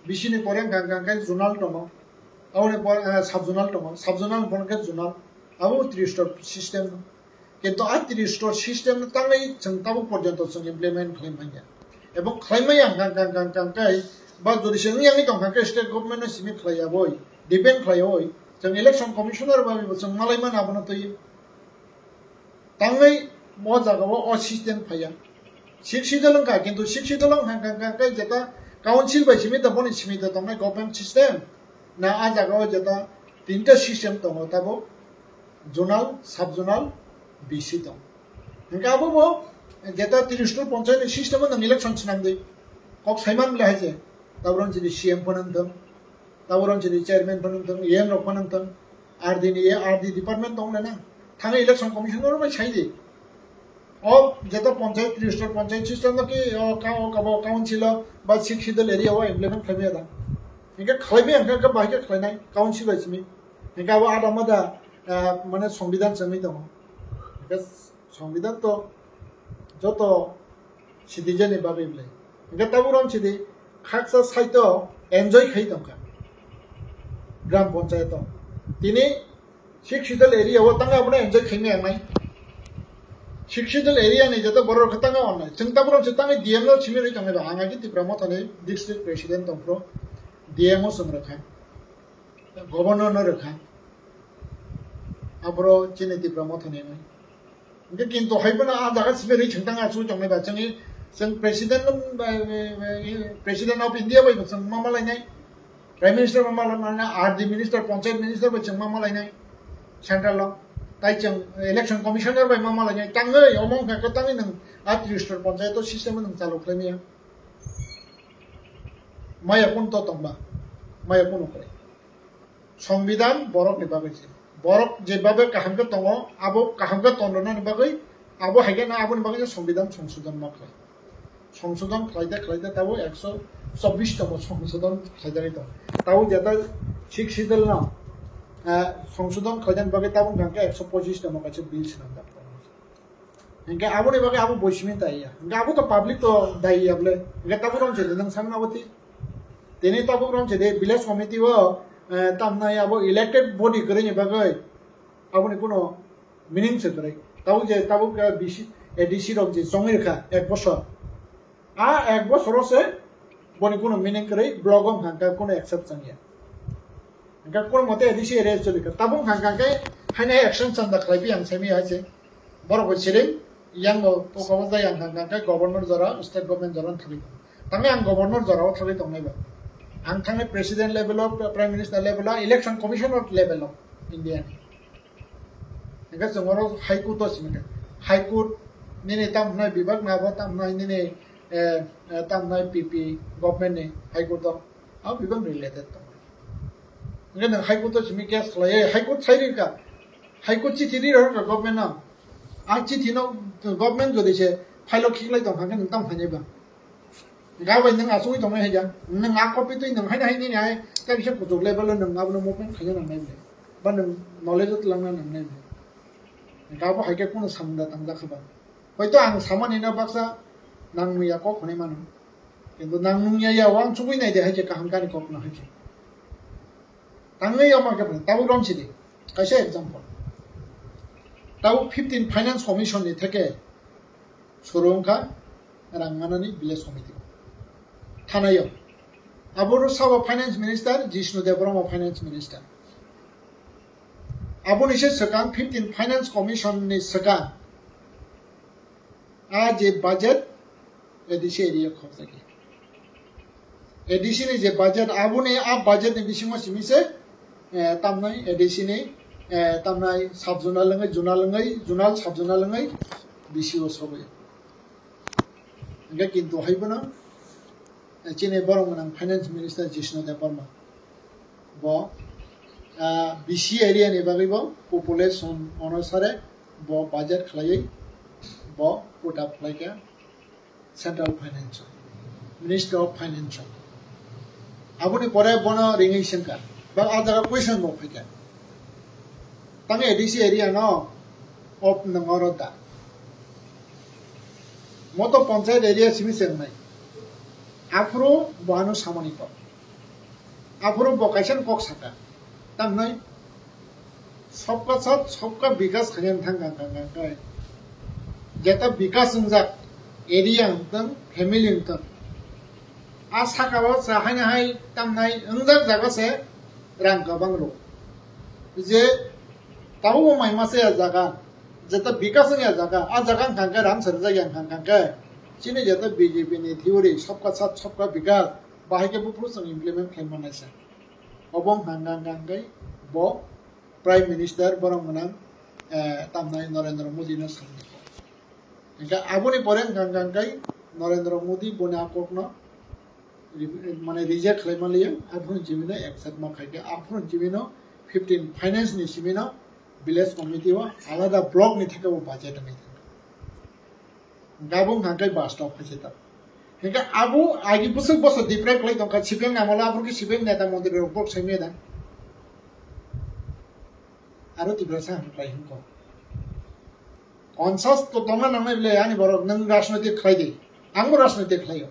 B C ni pore hwnkha hwnkha khe zonal tongo. Aboni pore, eh, sub zonal tongo. Sub zonal ni pore hwnkha khe zonal. Abo tristor system. Kintu a tristor system no tangwi chwng tabuk porjonto chwng implement khlai manya. Ebo khlai maya hwnkha, hwnkha, hwnkha, hwnkha khe ba jodi se wngya wngwi tongkha khe state government no simi khlai yaboi, depend khlai yaboi, chwng election commissioner bai bo chwng malai mano abono twi. Tangwi o jaga o, o system phaiya. Sixth Schedule wngkha, kintu Sixth Schedule wngkha, hwnkha, hwnkha khe jeta council bai simi da boni simi da tongnai government system. Na a jaga o jeta tinta system tongo tabuk. Zonal, sub zonal, B C tong. Hingke abo bo jeta tristor panchayat ni system o nang election swnam di. Kok saiman le hai je. Tabuk ron chini C M phano wngthong. Tabuk ron chini chairman phano wngthong, A M rok phano wngthong. R D ni, R D department tong le na. Thang election commissioner bai sai di. O jeta panchayat, tristor panchayat system no ki o ka, o ka bo council o ba Sixth Schedule area o implement khlai maya da. Hingke khlai maya hingke bahai khe khlai nai council bai simi. Hingke abo ada mada, ah, mane songbidhan chengwi tongo. Hingke songbidhan to joto Citizen ni bagwi bwle. Hingke tabuk rom sidi khaksa site o enjoy khai tongkha. Gram panchayat o. Tini Sixth Schedule area o tangwi abono enjoy khaimaya wngnai. Sixth Schedule area ni joto borok rok tangwi wngnai. Chwng tabuk rom se tangwi D M no simi rwi tongnai ba. Ang agi Tipra Motha ni district president tongphuru D M o chwng rwkha. Governor no rwkha. Aboro chini Tipra Motha ni wngnai. Hingke kintu hai phano a jaga simi rwi chwng tang asugwi tongnai ba, chwngni, chwng president, eh, eh, eh, president of India bai bo chwng ma malainai, prime minister ma malainai, R D minister, panchayat minister bai chwng ma malainai central o. Tai chwng election commissioner bai ma malainai, tangwi omo wngkha khe tangwi nwng a tristor panchayat o system o nwng chalu khlaimaya. Maya kun to tongba, maya kun ukre. Songbidan borok ni bagwi se. Borok je babe kaham khe tongo, abo kaham khe tongnani bagwi, abo hai khe na aboni bagwi se songbidan songsodon ma khlai. Songsodon khlaide khlaide tabo ekso chobbish tamo songsodon khlaidagwi tongo. Tabo jeta Sixth Schedule no, eh, songsodon khlaidani bagwi tabo hwnkha khe ekso pochish tamo kaisa bill swnamjak tongo. Hingke aboni bagwi abo boisimi daiya. Hingke abo to public to daiya bole. Hingke tabuk rom chede nang samna abo ti. Tini tabuk rom chede village committee o, eh, tamnai abo elected body kwrwini bagwi aboni kuno meaning se kwrwi. Tabuk je tabuk, eh, B C, A D C rok je chongwi rwkha ek bosor. A ek bosoro se boni kuno meaning kwrwi block o hwnka khe kuno accept changya. Hwnka kuno mote A D C area choli kha. Tabuk hwnka khe haino action chanda khlai pi ang semi hai se. Borok bo siring yang bo to kabo jai ang hwnka khe governor jora, state government jora thangwi tong. Tangwi ang governor jora o thangwi tongnai ba. Ang thangnai president level o, prime minister level o, election commissioner level o India ni. Hingke chwng oro High Court o simi kha. High Court nini tam hwnai bibak na bo tam hwnai nini, eh, eh, tam hwnai P P government ni High Court o. Abo bibak related tongo. Hingke nwng High Court o simi case khlai, eh, High Court sai ri kha. High Court chithi ri rw kha government no. A chithi no government jodi se file o khiklai tong kha khe nwng tam hwnai ba. Ga bai nwng asugwi tongnai hai ja. Nwng a copy twi nwng haino hai nini hai ta kisa kuchuk level o nwng abono movement khaina nangnai bwle. Ba nwng knowledge o twlangna nangnai bwle. Ga bo hai khe kunu samung da tangjak kha ba. Hoito ang samani no baksa nang nungya kok hwnwi mano. Kintu nang nungya ya uansugwi nai de hai khe kaham kani kok no hai khe. Tangwi omo khe phano tabuk rom sidi. Kaisa example. Tabuk fifteen Finance Commission ni theke suru wngkha rang manani village committee. Thanaio. Aboro sabo Finance Minister, Jishnu Debbarma Finance Minister. Aboni se swkang fifteen Finance Commission ni swkang. A je budget, A D C area khorjakya. A D C ni je budget, aboni a budget ni bisingo simi se, eh, tamnai A D C ni, eh, tamnai sub zonal wngwi, zonal wngwi, zonal sub zonal wngwi B C o sogwi. Hingke kintu hai bono, eh, chini borok gwnang Finance Minister Jishnu Debbarma. Bo, ah, B C area ni bagwi bo population onusare bo budget khlaiwi bo put up khlaikha Central Finance o, Ministry of Finance o. Aboni pore bono ringwi swngkha, ba a jaga question bo phaikha. Tamo A D C area no op nang oro da. Moto panchayat area simi se wngnai. Aphuru bo ano samani kok. Aphuru bo kaisa kok saka. Tamnai sabka sath, sabka bikas khaina thang kang kang kang kai. Jeta bikas wngjak area wngtong, family wngtong. A saka o sa haina hai tamnai wngjak jaga se rang kwbang rw. Je tabuk bo mai masa ya jaga, jeta bikas wng ya jaga, a jaga wngkha khe ram serjak ya wngkha khe chini jeta B J P ni theory sabka sath sabka bikas bahai khe buphuru chwng implement khlai mannai se. Obo wngkha khe bo Prime Minister borok gwnang, eh, tamnai Narendra Modi no samni. Hingke aboni pore hingka hingka hingke Narendra Modi boni a kokno re-, mane reject khlai manliya, aphuru jibino accept ma khaikhe, aphuru jibino fifteen finance ni simino village committee o alada block ni theke bo budget wngwi thangkha. Hingke abo hingka hingke bus stop khaisa ta. Hingke abo agi bwswk bosor deprive khlai tongkha, C P M ni amolo aphuru khe C P M neta montri rok vote saimaya da. Aro Tiprasa hamkrai hwnko. Conscious to tongna nangnai bwle ani borok, nwng rajnoitik khlai di. Ang bo rajniti khlaio.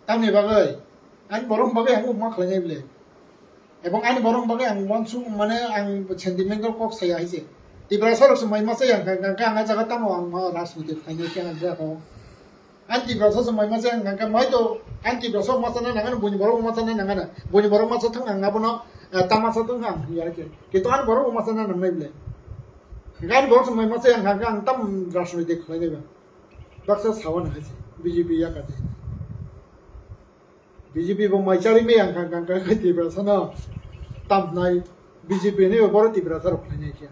Tamni bagwi, ani borok bagwi ang bo ma khlainai bwle. Ebong ani borok bagwi ang uansuk, mane, ang sentimental kok saya hai se. Tiprasa rok se mai masa yang kang kang ang jaga tamo ang ma rajniti khlainai khe ang jaga. Ani Tiprasa se mai masa yang kang kang mai to ani Tiprasa masa na nangana, buni borok masa na nangana. Buni borok masa thang ang abono, eh, tamasa thang ang ya khe. Kintu ani borok masa na nangnai bwle. Ani borok se mai masa yang kang kang ang tam rajniti khlainai ba. Baksa sawan hai se, B J P ya kati. B J P bo mai chari me yang kang kang kang Tiprasa no tamnai, B J P ni bo boro Tiprasa rok khlainai khe.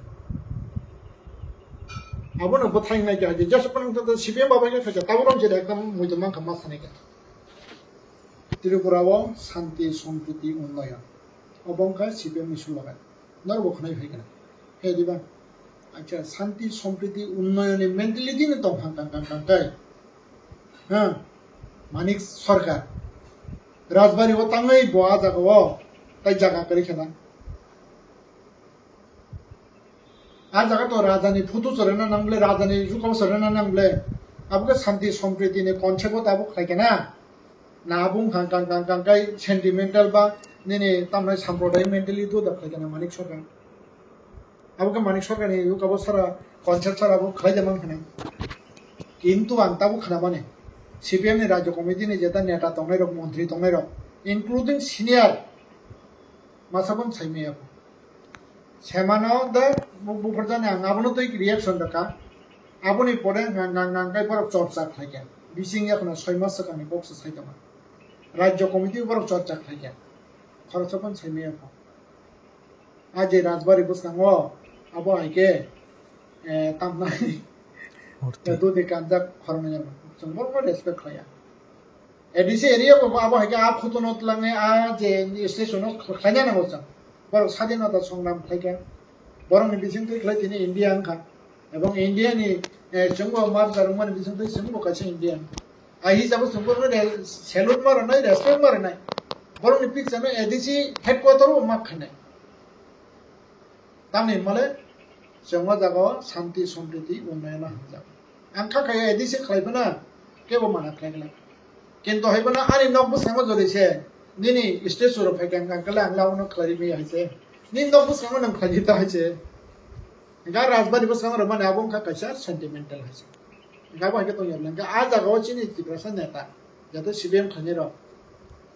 Abono bo thaingnai khe, je jasa panang to C P M baba khe khacha, tabo rom je ekdam muitu mang kha ma sanai khe. Tripura o shanti, sompriti, unnoyon. Obo wngkha C P M ni slogan. Norok bo khwnai phai khna. He diba? Acha, shanti, sompriti, unnoyonni mentality no tong kha kang kang kang kai. Ha? Manik Sarkar. Rajbari o tangwi bo a jaga o tai jaga kwrwi khna. A jaga to raja ni photo chorena nang bwle, raja ni jukao chorena nang bwle. Abo khe shanti, sompriti ni concept o tabuk khlai khe na. Na abo wngkha kang kang kang kai sentimental ba nini tamnai samprodayik mentality da khlai kana Manik Sarkar. Abo khe Manik Sarkar ni abo sara concept sara abo khlai da man khana. Kintu ang tabuk khana mani C P M ni Rajya Committee ni jeta neta tongnai rok, montri tongnai rok, including senior masa bon sai maya bo. Semano da bu-, buphar jani ang abono twi reaction rwkha. Aboni pore ngang ngang ngang kai borok chorcha khlaikha. Bising yakhno soi mas swkangni boksa saitama. Rajya committee borok chorcha khlaikha. Khoroksa phano saimaya kho. A je Rajbari bwskango abo hai khe, eh, tamnai Murti. Dudi kanjak khoroknwi jani. Chwng borokno respect khlaiya. A D C area bo abo hai khe a photo no twlangwi a je station no khlaina nango chwng. Borok sadinota songram khlai khe. Borokni bisingtwi khlai tini India wngkha. Ebong India ni, eh, chwngbo marcha rwmani bisingtwi chwngbo kaisa India wngkha. A hisabo chwng borokno re-, salute ma rwnai, respect ma rwnai. Borokni picture no A D C headquarter o ma khainai. Tamni hwnmale chwng o jaga o shanti, sompriti, unnoyon o hamjak. Ang kha kaya A D C khlai phano kebo mana khlai glak. Kintu hai phano ani nok bwskango jodi se nini statue rok phai kha, ang kale ang labo no khlai ri maya hai se. Nini nok bwskango nang khlai di ta hai se. Ga Rajbari bwskango rok mani abo wngkha kaisa sentimental hai se. Ga bo hai khe tong ya bwle. Ga a jaga o chini Tiprasa neta, joto C P M khlainai rok.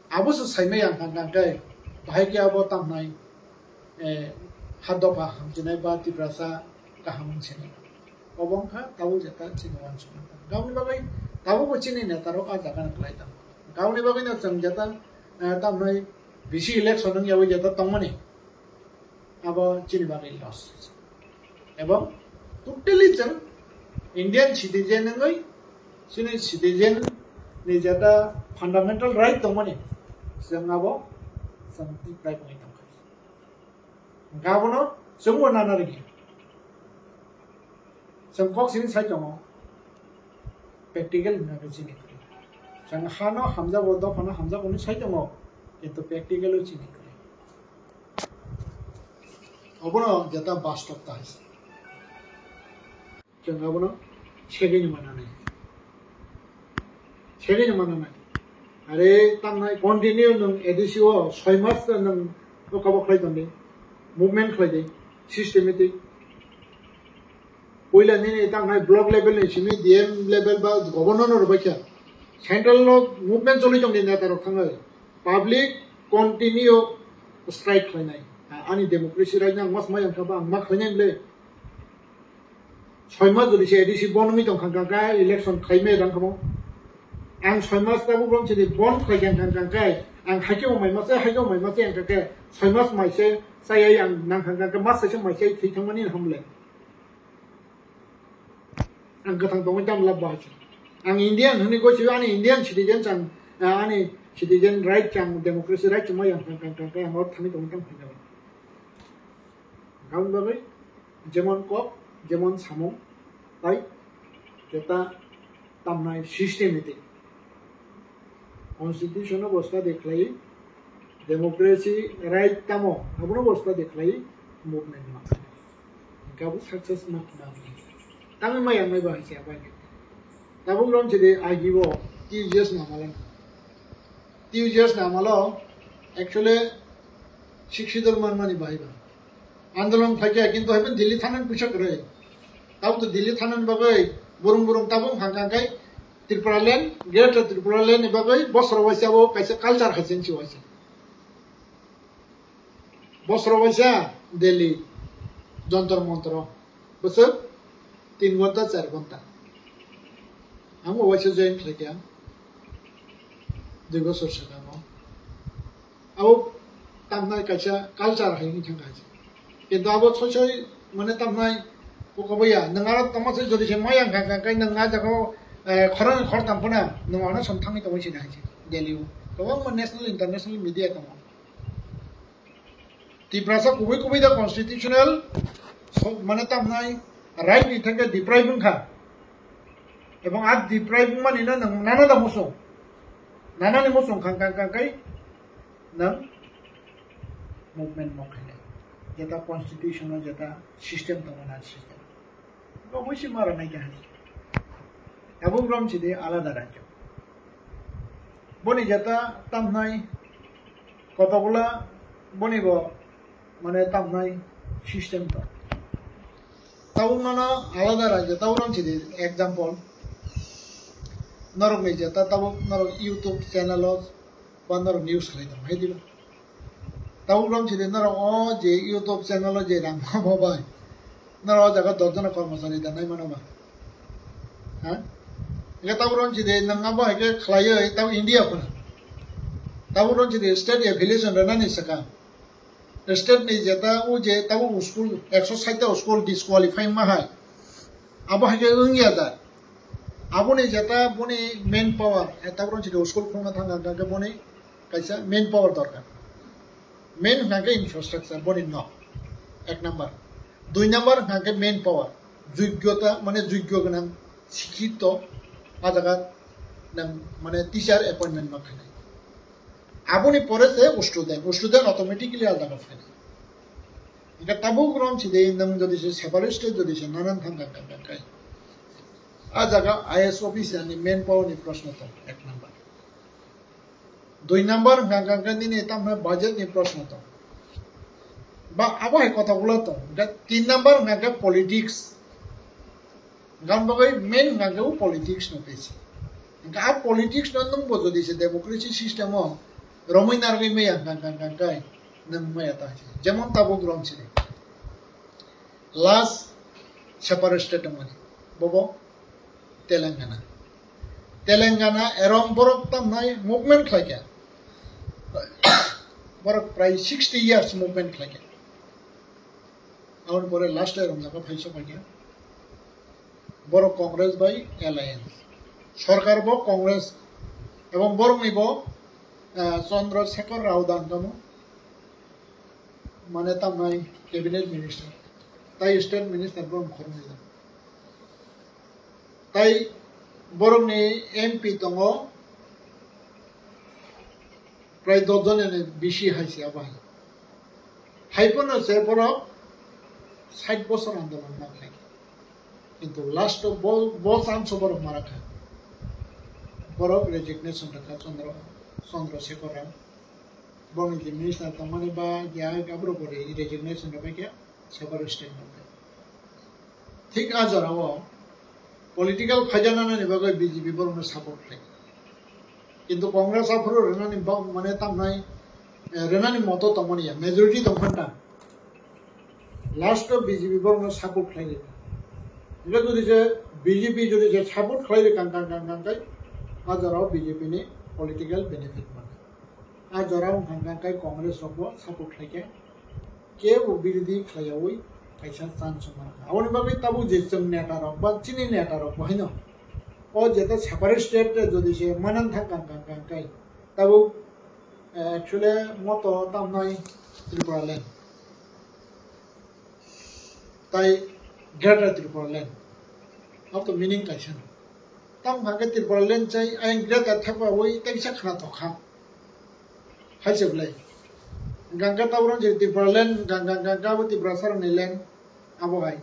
Abo se saimaya ang kha khe, bahai khe abo tamnai, eh, ha dopha hamchinai ba Tiprasa kaham wngsinai. Obo wngkha tabuk jeta chini uansukma. Gaboni bagwi tabukbo chini netarok a jagano kwlai tongo. Gaboni bagwino chwng jeta, eh, tamnai bisi election wngyawi jeta tongmani. Abo chini bagwi loss. Ebong totally chwng Indian citizen wngwi chini citizen ni jeta fundamental right tongmani chwng abo chwng deprive wngwi tongkha. Hwnkhe abono chwngbo nana rwdi. Chwng kok sini sai tongo, practical hwnkhe chini kwrwi. Chwng hano hamjago, dophano hamjago hwnwi sai tongo, kintu practical o chini kwrwi. Obono jeta bastopta hai se. Chwng abono segwino mananai. Segwino mananai. Are tamnai continue nwng A D C o soi mas nwng bokabo khlai tongdi. Movement khlai di. Systematic. Puila nini tamnai block level ni simi D M level ba governor no rwbaikha. Central no movement choli tongdi neta rok thangwi. Public continue strike khlainai. Ani democracy right no ang mas mai ang kha ba ang ma khlainai le. Soi mas jodi se A D C bon wngwi tong kha, kha, kha, election khlai maya dang kha mo. Ang soi mas tabuk rom chini bon khlai kha, kha, kha, kha, ang hai khe bo mai ma se, hai khe bo mai ma se, ang kha, kha, soi mas mai se, chayai ang nang kha, kha, kha, mas sai se mai se, thwi thangmani ham le. Ang kwthang tongwi tam lab bahai se. Ang Indian hwnwi goi se, ani Indian citizen chang, ani citizen right chang, democracy right chang mai ang kha, kha, kha, kha, ang oro thangwi tongwi tam kha. Aboni bagwi jemon kok, jemon samung, tai jeta tamnai systematic. Constitution o bo study khlai, democracy right tamo, abono bo study khlai, movement ma khlai. Hingke abo success ma khlai. Tamni maya nai ba hai se bai. Tabuk rom chidi agi bo T U G S ni amalo. T U G S ni amalo actually Sixth Schedule manmani bahai ba. Andolon khaikha, kintu haiphano Delhi thanani puisa kwrwi. Tabuk to Delhi thanani bagwi burung burung tabuk hang kang kai Tripura land, Greater Tripura land ni bagwi bosro waisa o kaisa culture hai se waisa. Bosro waisa Delhi Jantar Mantar o bwswk tin ghonta, char ghonta. Ang bo waisa join khlaikha dui bosor swkango. Abo tamnai kaisa culture hai wngwi thangkha hai se. Kintu abo soi soi mane tamnai kokobaya, nwng aro tongma se jodi se maya wngkha, wngkha, wngkha, nwng a jaga o, eh, khorang khortam phano nwng ano som thangwi tongwi sini hai se Delhi o. Kwbangma national, international media tongo. Tiprasa kubui kubui da constitutional, so, mane tamnai right ni thangkhe deprive wngkha. Ebong a deprive wngmani no nwng nana da musung. Nana ni musung khang khang khang kai nwng movement mokhainai. Jeta constitution o jeta system tongo na system. Bo muisi mara nai kha. Tabuk rom sidi alada rajyo. Boni jeta tamnai kotokula boni bo mane tamnai system to. Tabuk mano alada rajyo, tabuk rom sidi example. Norok ni jeta tabuk norok YouTube channel o ba norok news khlai tong hai diba. Tabuk rom sidi norok o je YouTube channel o je rang mamo bai. Norok o jaga dos jona kormochari da nai mano ba. Ha? Ega tabuk rom sidi nang abo hai khe khlaioi tabuk India phano. Tabuk rom sidi state affiliation rwnani swkang. State ni jeta o je tabuk school ekso sait ta school disqualify ma hai. Abo hai khe wngya da. Aboni jeta boni main power, eh, tabuk rom sidi school khulna thang kha khe boni kaisa main power dorkar. Main hwnkha khe infrastructure, boni nok, ek number. Dui number hwnkha khe main power, jogyota, mane jogyo gwnang, sikhito, a jaga nang, mane teacher appointment ma khainai. Aboni pore se student, student automatically a jaga phainai. Hwnkhe tabuk rom sidi nang jodi se separate state jodi se nanan thang kha kha kha kha. A jaga I S officer ni main power ni proshno tong, ek number. Dui number hwnkha hwnkha khe nini tamo budget ni proshno tong. Ba abo hai kotha ulo tong. Hwnkhe tin number hwnkha khe politics. Hwnkha bagwi main hwnkha khe o politics no besi. Hwnkha a politics no nwng bo jodi se democracy system o romwi narwgwi maya hwnkha hwnkha khe nwng maya ta se. Jemon tabuk rom sini. Last separate state wngmani. Bobo Telangana. Telangana erom borok tamnai movement khlaikha. Borok prai sixty years movement khlaikha. Aboni pore last o erom jaga phai sokpaikha. Borok Congress bai alliance. Sorkar bo Congress ebong borokni bo, ah, Chandra Shekhar Rao da hwnkha mo. Mane tamnai cabinet minister, tai state minister bo khoroknwi. Tai borokni M P tongo prai dos joni bisi hai se abo hai. Hai phano se borok sait bosor andolon ma khlai. Kintu last o bo, bo chance o borok mara kha. Borok resignation rwkha Chandra, Chandra Shekhar Rao. Borokni je minister tongmani ba ya aborok bo re-, resignation rwbaikha, separate state rwbaikha. Thik a jora o political phaida nanani bagwi B J P borokno support khlai. Kintu Congress aphuru rwnani ba-, mane tamnai, eh, rwnani moto tongmani ya, majority tongphanta. Last o B J P borokno support khlai rwkha. Hingke jodi je B J P jodi je support khlai rwkha kang kang kang kang kai, a jora o B J P ni political benefit mano. A jora wngkha khe Congress rok bo support khlai khe, kebo birodhi khlaiyaui kaisa chance wngmano. Aboni bagwi tabuk je chwng neta rok ba chini neta rok bo haino o jeta separate state jodi se manan thang kang kang kang kai tabuk, eh, actually moto tamnai Tripura land tai Greater Tripura land. Abo to meaning kaisa no. Tamo hwnka khe Tripura land chai ayang greater thepawui teisa khna tokha. Hai se belai. Hwnka khe tabuk je Tripura land, hwnka, hwnka, hwnka, hwnka bo Tiprasa rokni land. Abo hai.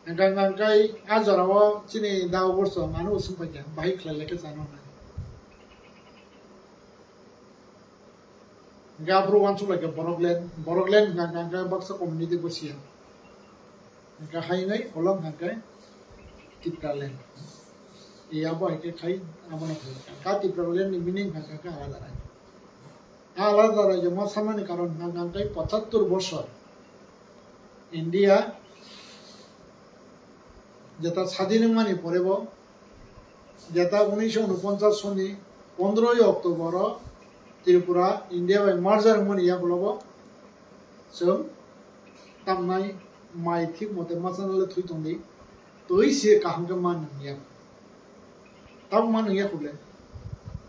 Hingkha hingkha hingkha a jorao chini da oborso mano usung paikha, bahai khlai lai khe chano hwnwi. Hingkhe aphuru uansuk lai khe Borokland, Borokland hingkha hingkha hingkha baksa community bo siya. Hingkha hainwi ulo hingkha hingkha Tipraland. Iya bo hai khe khai abono khai. Hingkha Tipraland ni meaning hingkha hingkha alada rai. Alada raijwma samani karon hwnka hwnkhe pochattor bosor India jeta sadin wngmani porebo, jeta unisho unoponchas soni pondroi October o Tripura India bai merger wngmani yagulogo chwng tamnai mai thik mote machanale thwi tongdi, twi se kaham khe ma nangya. Tabuk ma nangya khuble.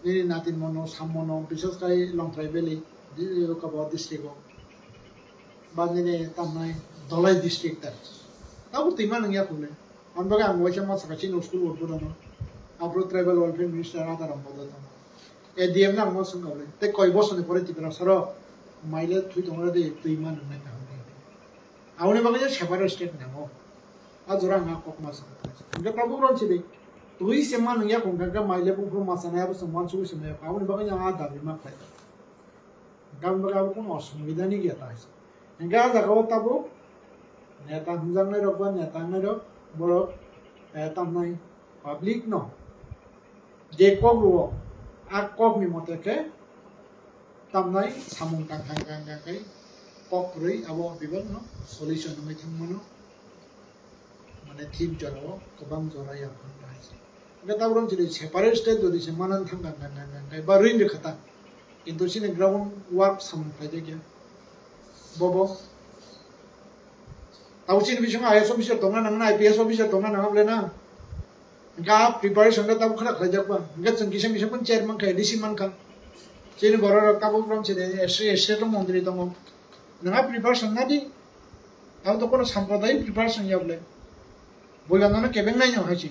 Nini natin mono, sam mono, bises khai Longtrai Valley, di-, Kabao district o. Ba nini tamnai Dholai district ta. Tabuk twi ma nangya khuble. Ang bagwi ang waisa ma saka chini school work bodo no. Aphuru tribal welfare minister Adaram bodo tamo. A D M na ang ma swng khuble. Tei koi bosoni pore Tiprasa rok maile thwi tongna de twi ma nangnai kaham khe. Aboni bagwi no separate state nango. A jora ang a kok ma sa. Hingke tabuk ron sidi. Twi se ma nangya kong kha mai le buphuru ma sanai abo se man su se me. Aboni bagwi no a dabi ma khlai. Gam bagwi abo kono osubida ni gya ta. Hingke a jaga o tabuk neta hwnjaknai rok ba neta wngnai rok borok, eh, tamnai public no je kok rwo a kok ni mote khe tamnai samung tang tang tang tang khe kok kwrwi abo bebak no solution wngwi thang mano. Mane thik jora o kwbang jora ya phano bahai se. Hingke tabuk jodi separate state jodi se manan thang tang tang tang tang khe ba ring rwkha ta. Kintu chini ground work samung khlai jakya. Bobo. Tau chini bisingo I A S officer tongna nangna, I P S officer tongna nangna bole na. Hingke a preparation khe tabuk khwna khlaijak ba. Hingke chwng kisa misa phano chair mankha, D C mankha. Chini borok rok tabuk rom chini S C, S C to montri tongo. Nang a preparation na di. Abo to kono sampradayik preparation ya bole. Boiba nono kebeng nai no hai chi.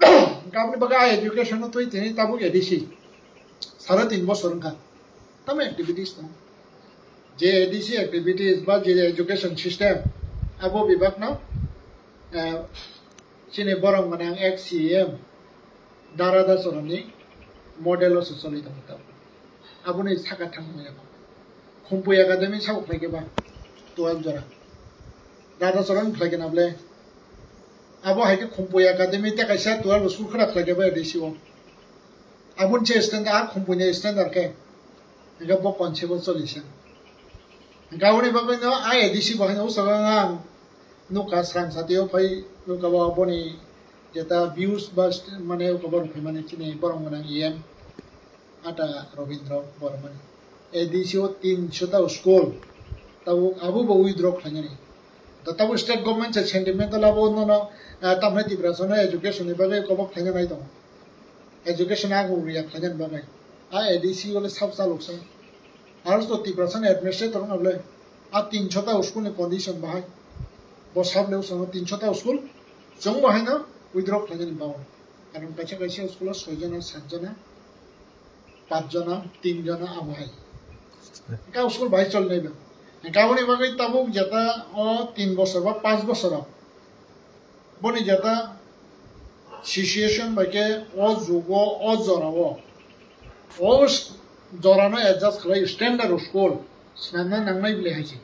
Hingke aboni bagwi a education no twi tini tabuk A D C. Sare tin bosor wngkha. Tamo activities tong. Je A D C activities ba je education system, abo bebak no, eh, chini borok gwnang ex C E M Dara Dasorani model o se choli tongo tabuk. Aboni saka thangmani abo. Khumpui Academy sabo khlai khe ba twelve jora. Dada Choron khlai khe na bole. Abo hai khe Khumpui Academy tei kaisa twelve school khwra khlai khe ba A D C o. Aboni se standard, a Khumpui ni standard khe. Hingke bo concept o choli se. Hingke aboni bagwi no a A D C bo haino usaka ang nukha srang satio phai nukha bo boni jeta views ba st-, mane uka borok phai mane chini borok gwnang E M. Ata Robindra Bormani. A D C o tin shota school. Tabuk abo bo withdraw khlainani. Da tabuk state government se sentimental abo no no, ah, tamhai Tiprasa no education ni bagwi kobok khlaina nai tongo. Education ago riya khlainani bagwi. A A D C ole sab saluk sa. Aro to Tiprasa ni administrator no le. A tin shota school ni condition bahai. Bo sab le usano tin shota school. Chwng bahai no withdraw khlainani bawo. Karon kaisa kaisa school o soi jona, sat jona. Pach jona, tin jona abo hai. Hingke school bahai choli nai ba. Hingke aboni bagwi tabuk jeta o tin bosor ba pach bosor o. Boni jeta situation bai khe o jugo, o jora o. O s-, jora no adjust khlai standard o school. Swnamna nangnai bile hai se.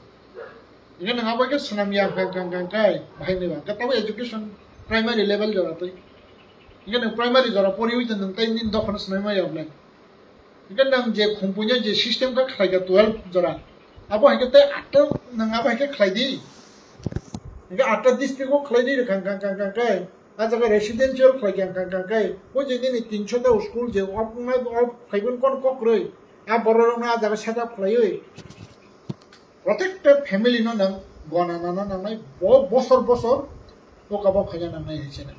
Hingke nwng abo khe swnam ya kang kang kang kai bahai ni ba. Hingke tabuk education primary level jora twi. Hingke nwng primary jora poriwi tong nwng tei nini dophano swnamwi maya bwle. Hingke nwng je Khumpuino je system khe khlai kha twelve jora. Abo hingke tei atta nwng abo hingke khlai di. Hingke atta district o khlai di rwkha kang kang kang kai. A jaga residential khlai kha kang kang kai. O je nini tin shota school je off wngnai off khaiboni kono kok kwrwi. A borok rokno a jaga set up khlaiwi. Protected family no nwng gona nana nangnai bo bosor bosor bo kabo khaina nangnai hai se nwng.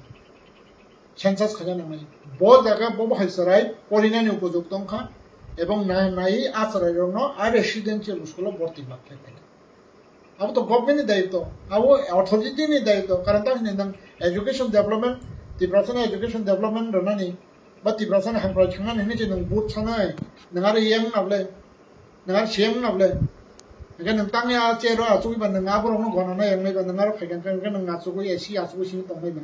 Census khaina nangnai. Bo jaga bo bo hai chwrai porinani upojukto wngkha ebong na nai a chwrai rokno a residential school o borti ma khlai khaina. Abo to government ni dayitto, abo authority ni dayitto, karon ta hwnwi nwng education development, Tiprasa ni education development rwnani ba Tiprasa ni hamkrai thangnani hwnwi se nwng vote sanai, nwng aro E M wngna bwle, nwng aro C M wngna bwle. Hingke nwng tangya chair o achugwi ba nwng aborokno gona nai wngnai ba nwng aro phaikha hingke nwng achugwi A C achugwi simi tongbai ba.